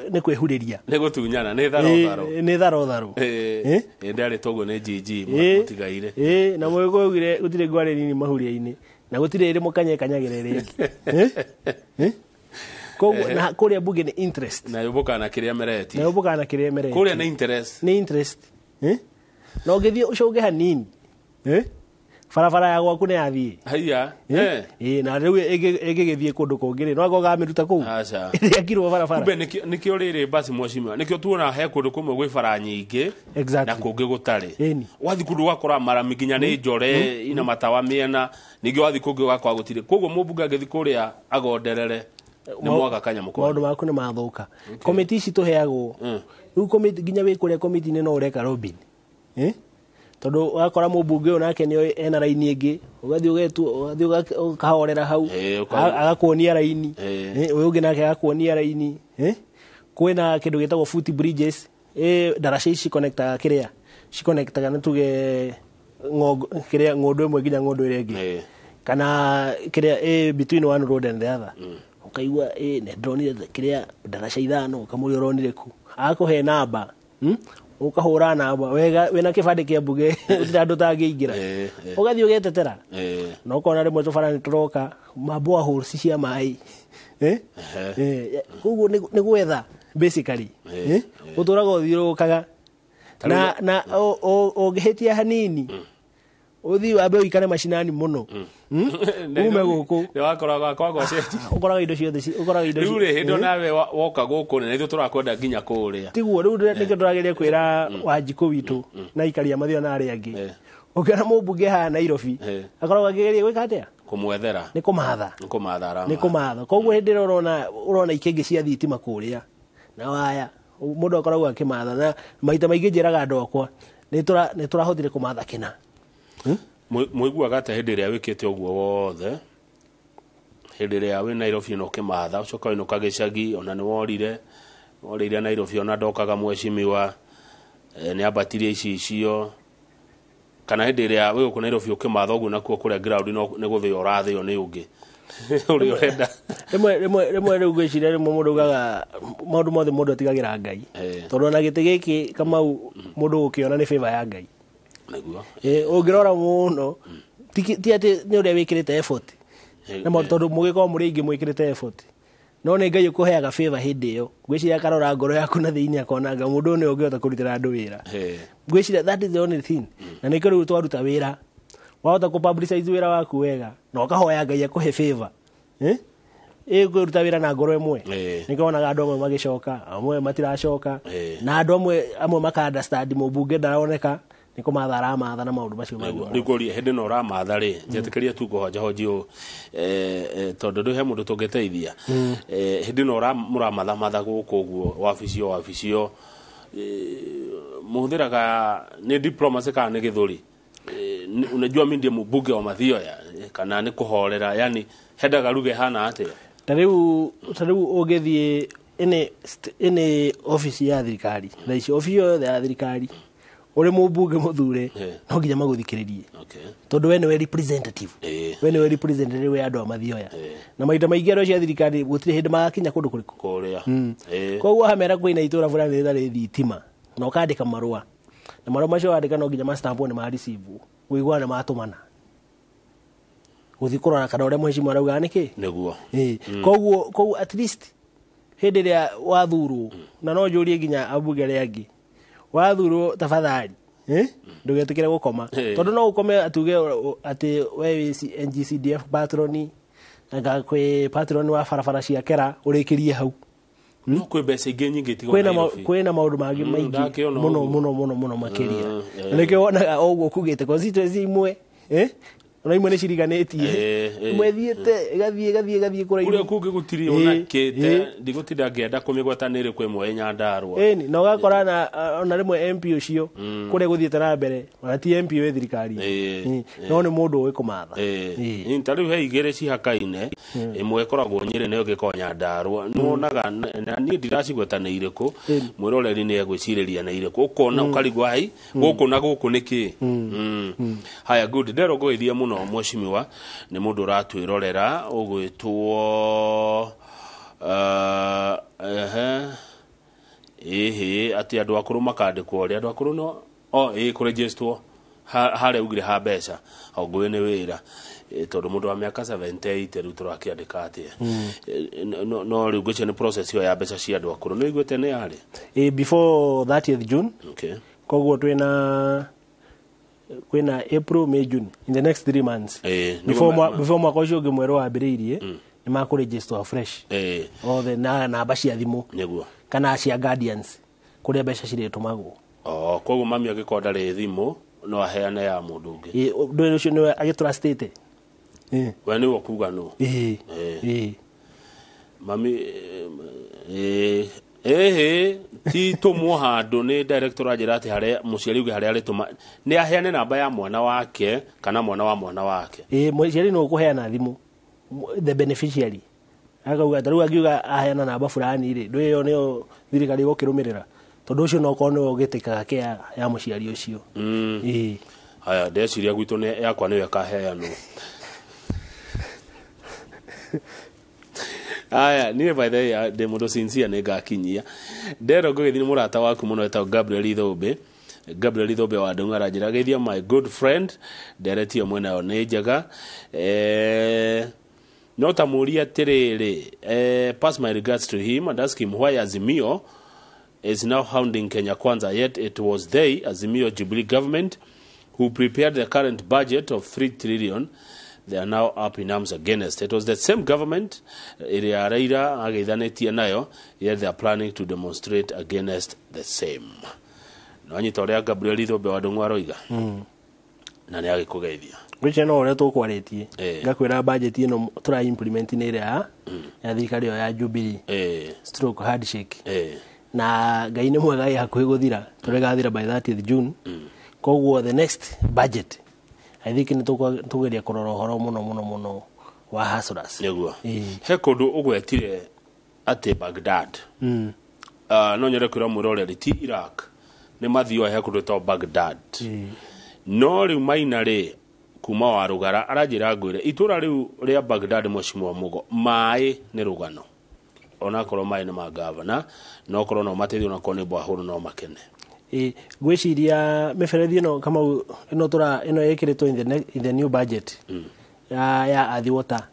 B: nĩ kwĩhurĩria.
A: Nĩ gũtunyana, nĩ tharo tharo.
B: Nĩ tharo tharo. Eh?
A: Ndarĩ toguo nĩ GG mũtigaire.
B: Na mũgĩkũyũ augire gũtirĩ ngware nini mahuria-inĩ na gũtirĩ ĩrĩ mũkanye kanyagĩra ĩrĩa ĩngĩ. Eh? Eh? Koguo na kũrĩa mbunge nĩ interest.
A: Na yũmbũkaga na kĩrĩa meretie.
B: Na yũmbũkaga na kĩrĩa meretie.
A: Kũrĩa nĩ interest.
B: Nĩ interest. Eh? Na ũngĩthiĩ ũcũnge hanini, eh? Barabara ya gwaku nĩ yathiĩ.
A: Haiya.
B: Eh? Ĩ, na rĩu ĩngĩgĩthiĩ kũndũ kũngĩ rĩ, no anga ũkamĩruta kũu?
A: Aca.
B: Ĩrĩakirwo barabara.
A: Kumbe nĩkĩo rĩrĩ basi mheshimiwa, nĩkĩo tuona he kũndũ kũmwe gwĩ bara nyingĩ na kũngĩ gũtarĩ. Wathiĩ kũndũ ũgakora marami nginya nĩ njore, ina matawa mĩena, ningĩ wathiĩ kũngĩ ũgakora gũtirĩ. Koguo mũmbunge angĩthiĩ kũrĩa agonderere nĩ mwaga kanyamũ.
B: Maũndũ maku nĩ mathũka. Komiti ici tũheagwo rĩu, komiti nginya wĩ kũrĩa komiti-inĩ no ũreka lobbying, eh? Tondũ wakora mũmbunge ũyũ nake nĩ ena raini ĩngĩ, ũgathiĩ ũgetwo, ũgathiĩ ũkahorera hau, agakuonia raini. Ũyũ ũngĩ nake agakuonia raini. Eh? Kwĩna kĩndũ gĩtagwo foot bridges, ndaraca ici connectaga kĩrĩa ciconnectaga, nĩ tuge ng'ongo kĩrĩa ng'ũndũ ĩmwe nginya ng'ũndũ ĩrĩa ĩngĩ, kana kĩrĩa between one road and the other. Ũkaigua nĩ ndĩronire kĩrĩa ndaraca 5, ũkamũria ũronire kũ, agakũhe namba, Ũkahũra namba wega wĩna kĩbandĩ kĩa mbunge, gũtirĩ handũ ũtangĩingĩra. Ũgathiĩ ũgetetera. Na ũkona rĩmwe tũbara nĩ tũroka ma boreholes cia maĩ, eh? Koguo nĩ gwetha basically. Eh? Ũtũraga ũthiũrũrũkaga na ũngĩhĩtia hanini, ũthiĩ wambe ũikare macinani mũno, Ume gũkũ.
A: Nĩ wakoraga kwagwa cenji.
B: Ũkoraga indo ciothe ũkoraga indo
A: Rĩu rĩ, hĩndĩ nawe woka gũkũ na ithuĩ tũrakwenda nginya kũrĩa.
B: Tiguo rĩu nĩkĩo ndĩrageria kwĩra Wanjikũ witũ na aikari a Mathioya na arĩa angĩ, ũkĩona mũmbunge haha Nairobi, akoragwo akĩgeria gwĩka atĩa?
A: Kũmwethera.
B: Nĩ kũmatha.
A: Nĩ kũmatha
B: Nĩ
A: aramatha.
B: kũmatha. Koguo hĩndĩ ĩrĩa ũrona ikĩngĩ cia thitima kũrĩa na waya, mũndũ akoragwo akĩmatha, na maita maingĩ njĩraga andũ akwa nĩ tũrahotire kũmatha kĩna.
A: Mũiguaga atĩa hĩndĩ ĩrĩa wĩkĩte ũguo wothe, hĩndĩ ĩrĩa wĩ Nairobi na ũkĩmatha, ũcoka wainũka gĩcagi, ona nĩ worire worĩire Nairobi, ona ndokaga mheshimiwa, nĩ ambatirie icicio, kana hĩndĩ ĩrĩa wĩ gũkũ Nairobi ũkĩmatha ũguo nakuo kũrĩa ground no nĩ gũthĩo ũrathĩo nĩ ũngĩ ũrĩa ũrenda?
B: Rĩmwe rĩu ngwĩciria rĩmwe mũndũ augaga maũndũ mothe mũndũ atigagĩra Ngai, tondũ ona gĩtĩ gĩkĩ, Kamau, mũndũ gũkĩona nĩ favor ya Ngai.
A: Nĩguo.
B: Ũngĩrora mũno ti atĩ nĩ ũrĩa wĩkĩrĩte effort na maũndũ, tondũ mũgĩkorwo mũrĩ aingĩ mwĩkĩrĩte effort, no nĩ Ngai ũkũheaga favor hĩndĩ ĩyo. Ngwĩciria akarora ngoro yaku na thĩinĩ, akona anga mũndũ ũyũ nĩwe ũngĩhota kũrutĩra andũ wĩra. Ngwĩciria that is the only thing, na nĩkĩo rĩu twaruta wĩra, wahota kũ publicize wĩra waku wega na ũkahoya Ngai akũhe favor, eh? Ĩkũruta wĩra na ngoro ĩmwe. Nĩkĩo wonaga andũ amwe magĩcoka, amwe matiracoka, na andũ amwe maka understand mũmbunge ndaroneka. Nĩ kũmatha aramatha na maũndũ macio mangĩ.
A: Rĩu ngũrie, hĩndĩ ĩno ũramatha rĩ, njetĩkĩria tu ngũhonjahonji ũũ, tondũ ndũ he mũndũ tũngĩteithia. Hĩndĩ ĩno mũramathamatha gũkũ ũguo wabici o wabici o, mũhũthĩraga nĩ diplomacy kana nĩ gĩthũri? Unajua mimi ndiye mbunge wa Mathioya, kana nĩ kũhorera, yani hendaga ruge hana atĩa?
B: Ta rĩu ũngĩthiĩ ĩnĩ obici ya thirikari thaa ici, obici yothe ya thirikari, ũrĩ mũmbunge mũthure, no nginya magũthikĩrĩrie, tondũ we nĩwe representative. We nĩwe representative wa andũ a Mathioya. Na maita maingĩ andũ acio a thirikari gũtirĩ hĩndĩ magakinya kũndũ kũrĩkũ.
A: Kũrĩa.
B: Koguo hamera kwĩna itũra fulani rĩtarĩ thitima, na ũkandĩka marũa, na marũa macio wandĩka no nginya mastampwo nĩ mareceive, kũigua nĩ matũmana gũthiĩ kũrora kana ũrĩa mheshimiwa araugaga nĩkĩ.
A: Nĩguo.
B: Koguo at least hĩndĩ ĩrĩa wathurwo, na no njũrie nginya ambunge arĩa angĩ, wathurwo tafadhali, ndũgetĩkĩre gũkoma, tondũ no ũkome atuge atĩ we wĩ NGCDF patron, anga kwĩ patron wa barabara cia kera, ũrĩkĩrie hau.
A: No kwĩ mbeca ingĩ nyingĩ tiga
B: Kwĩna
A: Nairobi.
B: Kwĩna maũndũ mangĩ maingĩ
A: Ndakĩona
B: mũno
A: ũguo.
B: mũno mũno mũno makĩria. Na nĩkĩo wonaga o ũguo kugĩte constituency imwe, ona imwe nĩ ciriganĩtie, imwe thiĩte ĩgathiĩ ĩgathiĩ ĩgathiĩ kũraihu.
A: Kũrĩa kũngĩ gũtirĩ ona kĩte, ndigũtinda ngĩenda kũmĩgweta nĩ ĩrĩkũ ĩmwe ĩ Nyandarũa.
B: Ĩni na ũgakora na ona rĩmwe MP ũcio kũrĩa gũthiĩte na mbere ona ti MP wĩ thirikari, no nĩ mũndũ ũĩ kũmatha.
A: Ta rĩu he igĩrĩ cihakaine, ĩmwe ĩkoragwo Nyĩrĩ na ĩyo ĩngĩ ĩkoragwo Nyandarũa. Nĩwonaga na niĩ ndiracigweta nĩ irĩkũ, mwĩroreri nĩ egwĩcirĩria nĩ irĩkũ, ũkona ũkarigwo ai gũkũ na gũkũ nĩ kĩ. Haya, good, nderwo ngũgeithie mũno mheshimiwa, nĩ mũndũ ũratwĩrorera ũgwĩtwo ehe ĩhĩ, atĩ andũ akũrũ makandĩkwo ũrĩa andũ akũrũ no o ĩ kũregisterwo harĩa ugire ha mbeca o ngũĩ nĩ wĩra. Tondũ mũndũ wa mĩaka 78 rĩu tũrakĩandĩka atĩa? No rĩu ngwĩciria nĩ process ĩyo ya mbeca cia andũ akũrũ nĩ ũiguĩte nĩ yarĩ
B: Before 30th June. Koguo twĩna kwĩna April, May, June, in the next 3 months, before before mwaka ũcio ũngĩ mwerũ wambĩrĩirie, nĩ makũregister fresh othe na namba cia thimũ kana cia guardians kũrĩa mbeca cirĩtũmagwo.
A: O koguo mami angĩkorwo ndarĩ thimũ no aheane ya mũndũ ũngĩ?
B: Ũndũ ũcio nĩwe agĩtrustĩte.
A: We nĩwe ũkuga nũ?
B: Ĩĩ. Ĩĩ.
A: Mami ĩhĩ ti tũmwo handũ nĩ director anjĩra atĩ harĩa mũciari uge harĩa arĩtũma nĩ aheane namba ya mwana wake kana mwana wa mwana wake.
B: Ĩĩ, mũciari nĩ ũkũheana thimũ, the beneficiary akauga ta rĩu angiuga aheana namba fulani rĩ, ndũ ĩyo nĩyo thirikari ĩgũkĩrũmĩrĩra, tondũ ũcio no korwo nĩwe ũgĩtĩkaga kĩa ya mũciari ũcio. Ĩĩ.
A: Haya, ndeciria gwitũ nĩ yakwa nĩyo ĩkaheanwo. Aya, niĩ by the way ndĩ mũndũ sincere, nĩ ngakinyia ndero ngũgĩthiĩ nĩ mũrata waku mũno etagwo Gabriel Ithũmbĩ, Gabriel Ithũmbĩ wa Ndung'u aranjĩra geithia my good friend, ndereti ĩyo mwena nĩ njega. No ta mũrie atĩrĩrĩ, pass my regards to him and ask him why Azimio is now hounding Kenya Kwanza, yet it was they, Azimio Jubilee government, who prepared the current budget of 3 trillion they are now up in arms against. It was the same government ĩrĩa Raila ageithanĩtie nayo, yet they are planning to demonstrate against the same. No anyita ũrĩa Gabriel Ithũmbĩ wa Ndung'u aroiga, na nĩ agĩkũgeithia.
B: Ngwĩciria no ũrĩa tũkwarĩtie, ngakwĩra budget ĩno tũra implement nĩ ĩrĩa ya thirikari ĩyo ya Jubilee stroke handshake, na Ngai nĩ mwega, ĩ hakuhĩ gũthira, tũrĩgathira by 30th June. Koguo the next budget, I think nĩ tũgeria kũrora ũhoro mũno mũno mũno wa hustlers.
A: Nĩguo. He kũndũ ũgwetire atĩ Baghdad. No nyende kwĩra mwĩroreri ti Iraq, nĩ mathioa, he kũndũ gwĩtagwo Baghdad. No rĩu Maina rĩ kuma wa rũgara aranjĩra ngwĩre itũra rĩu rĩa Baghdad, mheshimiwa Mugo, maĩ nĩ rũgano, onakorwo maĩ nĩ ma gavana, no korwo no mateithio, onakorwo nĩ bwahũrũ no makene.
B: Ĩ, ngwĩciria mĩberethi ĩno, Kamau, ĩno tũra ĩno ĩkĩrĩtwo in the new budget ya Athi Water,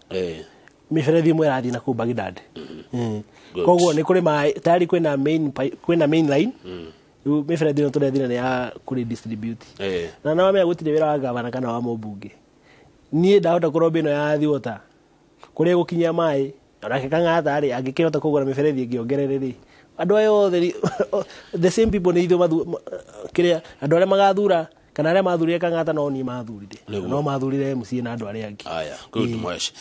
B: mĩberethi ĩmwe ĩrathiĩ na kũu Baghdad.
A: Good.
B: Koguo nĩ kũrĩ maĩ tayari, kwĩna main kwĩna main line. Rĩu mĩberethi ĩno tũrethire nĩ ya kũrĩ distribute. Na no gũtirĩ wĩra wa gavana kana wa mũmbunge. Niĩ ndahota kũromba ĩno ya Athi Water kũrĩa gũkinyia maĩ, onake Kang'ata rĩ, angĩkĩhota kũgũra mĩberethi ĩngĩ ongerere rĩ, andũ aya othe the same people nĩ ithuĩ kĩrĩa andũ arĩa magathura Kana arĩa mathurire Kang'ata no niĩ mathurire. No mathurire MCA na andũ arĩa angĩ.
A: Aya, good mwesh.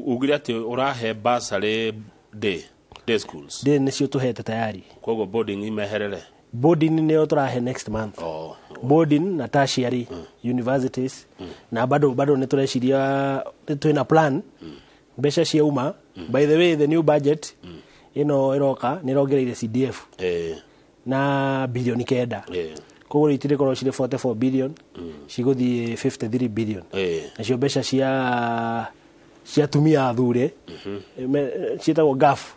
A: Ugire atĩ ũrahe bursary day schools.
B: Day nĩcio tũhete tayari.
A: Koguo boarding imeherere.
B: Boarding nĩyo tũrahe next month. Boarding na tertiary universities. Na bado nĩ tũreciria twĩna plan. Mbeca ciauma. By the way, the new budget ĩno ĩroka nĩ ĩrongereire CDF. Na bilioni 9. Koguo itirĩkorwo cirĩ 44 billion, cigũthiĩ 53 billion. Nacio mbeca cia atumia athure ciĩtagwo GAF.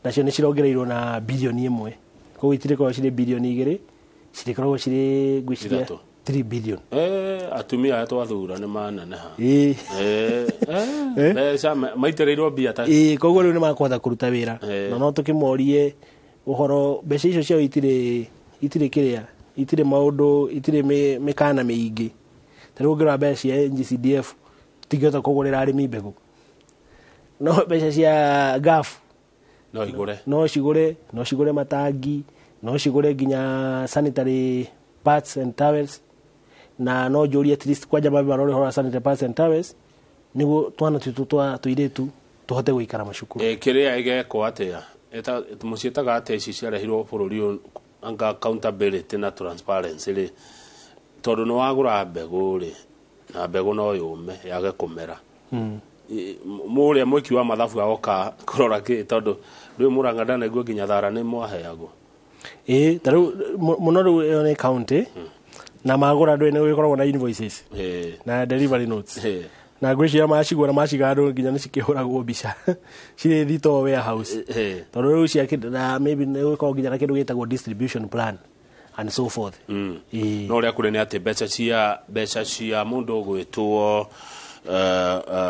B: Nacio nĩ cirongereirwo na bilioni 1. Koguo itirĩkorwo cirĩ bilioni 2, cirĩkoragwo cirĩ ngwĩciria 3 billion.
A: Atumia aya twathura nĩ maneneha. Mbeca maitĩrĩirwo mbia ta.
B: Koguo rĩu nĩ makũhota kũruta wĩra. Na no tũkĩmorie ũhoro mbeca icio ciao itirĩ kĩrĩa, itirĩ maũndũ, itirĩ mĩkana mĩingĩ. Ta rĩu ũngĩrora mbeca cia NGCDF tingĩhota kũgũrĩra arĩmi mbegũ. No mbeca cia GAF
A: no igũre.
B: No cigũre matangi, no cigũre nginya sanitary pads and towels. Na no njũrie at least kwanja mambe marore ũhoro wa sanitary pads and towels nĩguo twana twitũ twa tũirĩtu tũhote gũikara macukuru.
A: Kĩrĩa ĩgekwo atĩa? Mũciĩtaga atĩa ici ciarehirwo bũrũri ũyũ anga accountability na transparency rĩ, tondũ nĩ wagũra mbegũ rĩ, na mbegũ no yũme yage kũmera. Mũrĩa mwĩki wa mathabu agoka kũrora kĩ, tondũ rĩu Murang'a ndanaigua nginya thara nĩ mwaheagwo.
B: Ta rĩu mũno rĩu ĩyo nĩ county na magũra ndũĩ nĩ gũgĩkoragwo na invoices na delivery notes. Na ngwĩciria macigũra maciga andũ nginya nĩ cikĩhũragwo mbica cirĩ thitoo warehouse. Tondũ rĩu cia na maybe nĩ gũgĩkorwo nginya na kĩndũ gĩtagwo distribution plan and so forth.
A: No ũrĩa kũrĩ nĩ atĩ mbeca cia mũndũ ũgwĩtwo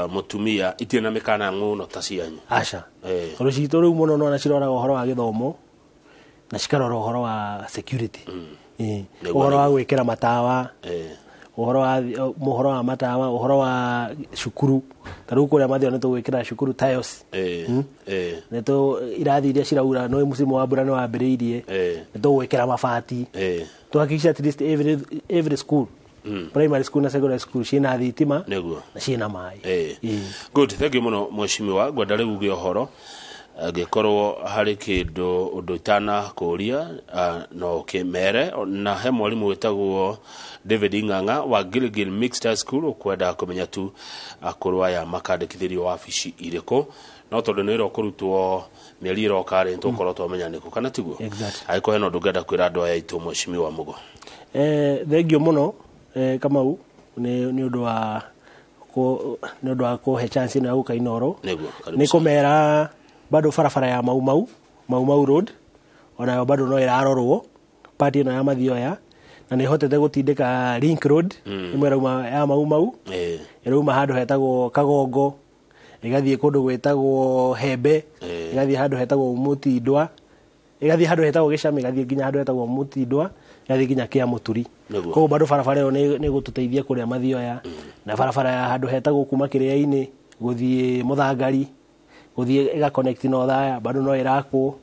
A: mũtumia itirĩ na mĩkana ng'ũno ta cianyu.
B: Aca. Tondũ citũ rĩu mũno nona ciroraga ũhoro wa gĩthomo na cikarora ũhoro wa security. Ũhoro wa gwĩkĩra matawa. Ũhoro wa matawa, ũhoro wa cukuru. Ta rĩu kũrĩa Mathio nĩ tũgwĩkĩra cukuru tiles. Nĩ tũ irathi iria ciraura nĩ mũsimu wa mbura nĩ wambĩrĩirie. Nĩ tũgwĩkĩra mabati. Tũhakikishe at least every school, primary school na secondary school ciĩna thitima na ciĩna maĩ.
A: Good, thank you mũno mheshimiwa. Ngwenda rĩu uge ũhoro angĩkorwo harĩ kĩndũ ũndũ itanakũria no ũkĩmere. Na he mwarimũ wĩtagwo David Ng'ang'a wa Gilgil Mixed High School ũkwenda kũmenya tu akũrũ aya makandĩkithĩrio wabici irĩkũ, no tondũ nĩ wĩra ũkũrutwo mĩeri ĩroka rĩ, nĩtũgũkorwo twamenya nĩkũ, kana tiguo? Angĩkorwo hena ũndũ ũngĩenda kwĩra andũ aya aitũ mheshimiwa Mugo.
B: Thengio mũno Kamau nĩ ũndũ wa kũhe chance ĩno ya gũka Inooro. Nĩ kũmera bado barabara ya Mau Mau Road onayo bado no ĩrarorwo part ĩno ya Mathioya, na nĩ hotete gũtindĩka Link Road ĩmwe ĩrauma ya Mau Mau ĩrauma handũ hetagwo Kagongo ĩgathiĩ kũndũ gwĩtagwo Hembe, ĩgathiĩ handũ hetagwo Mũtindwa, ĩgathiĩ handũ hetagwo Gĩcami, ĩgathiĩ nginya handũ hetagwo Mũtindwa, ĩgathiĩ nginya Kĩamũturi. Koguo bado barabara ĩyo nĩ ĩgũtũteithia kũrĩa Mathioya, na barabara ya handũ hetagwo kuma Kĩrĩa-inĩ gũthiĩ Mũthangari gũthiĩ ĩgaconnect na Othaya bado no ĩrakwo.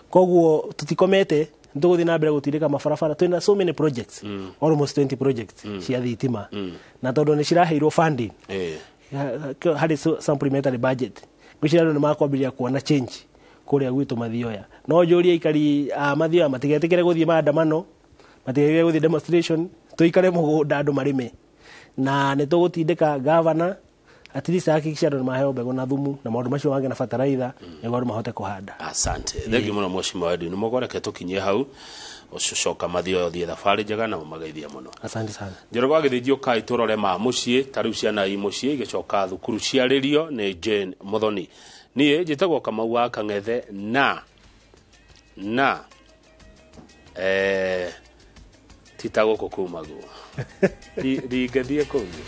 B: Koguo tũtikomete, nĩtũgũthiĩ na mbere gũtindĩka mabarabara. Twĩna so many projects, almost 20 projects cia thitima, na tondũ nĩ ciraheirwo funding harĩ supplementary budget, ngwĩciria andũ nĩ makwambĩrĩria kuona change kũrĩa gwitũ Mathioya. No njũrie aikari a Mathioya matigetĩkĩre gũthiĩ maandamano, matigetĩkĩre gũthiĩ demonstration, tũikare mũgũnda andũ marĩme, na nĩ tũgũtindĩka governor at least hakikisha andũ nĩ maheo mbegũ na thumu na maũndũ macio mangĩ na bataraitha nĩguo andũ mahote kũhanda.
A: Asante. Thank you mũno mheshimiwa Edwin Mũgo, reke tũkinyie hau ũcoka Mathioya ũthiĩ thabarĩ njega na ũmageithie mũno.
B: Asante sana.
A: Njoroge wa Gĩthĩnji ũkai tũrore ma mũciĩ, ta rĩu ciana i mũciĩ igĩcoka thukuru ciarĩrio nĩ Jane Muthoni. Niĩ njĩtagwo Kamau wa Kang'ethe na ti ta gũkũ kumagwo. Ndingĩthiĩ kũngĩ.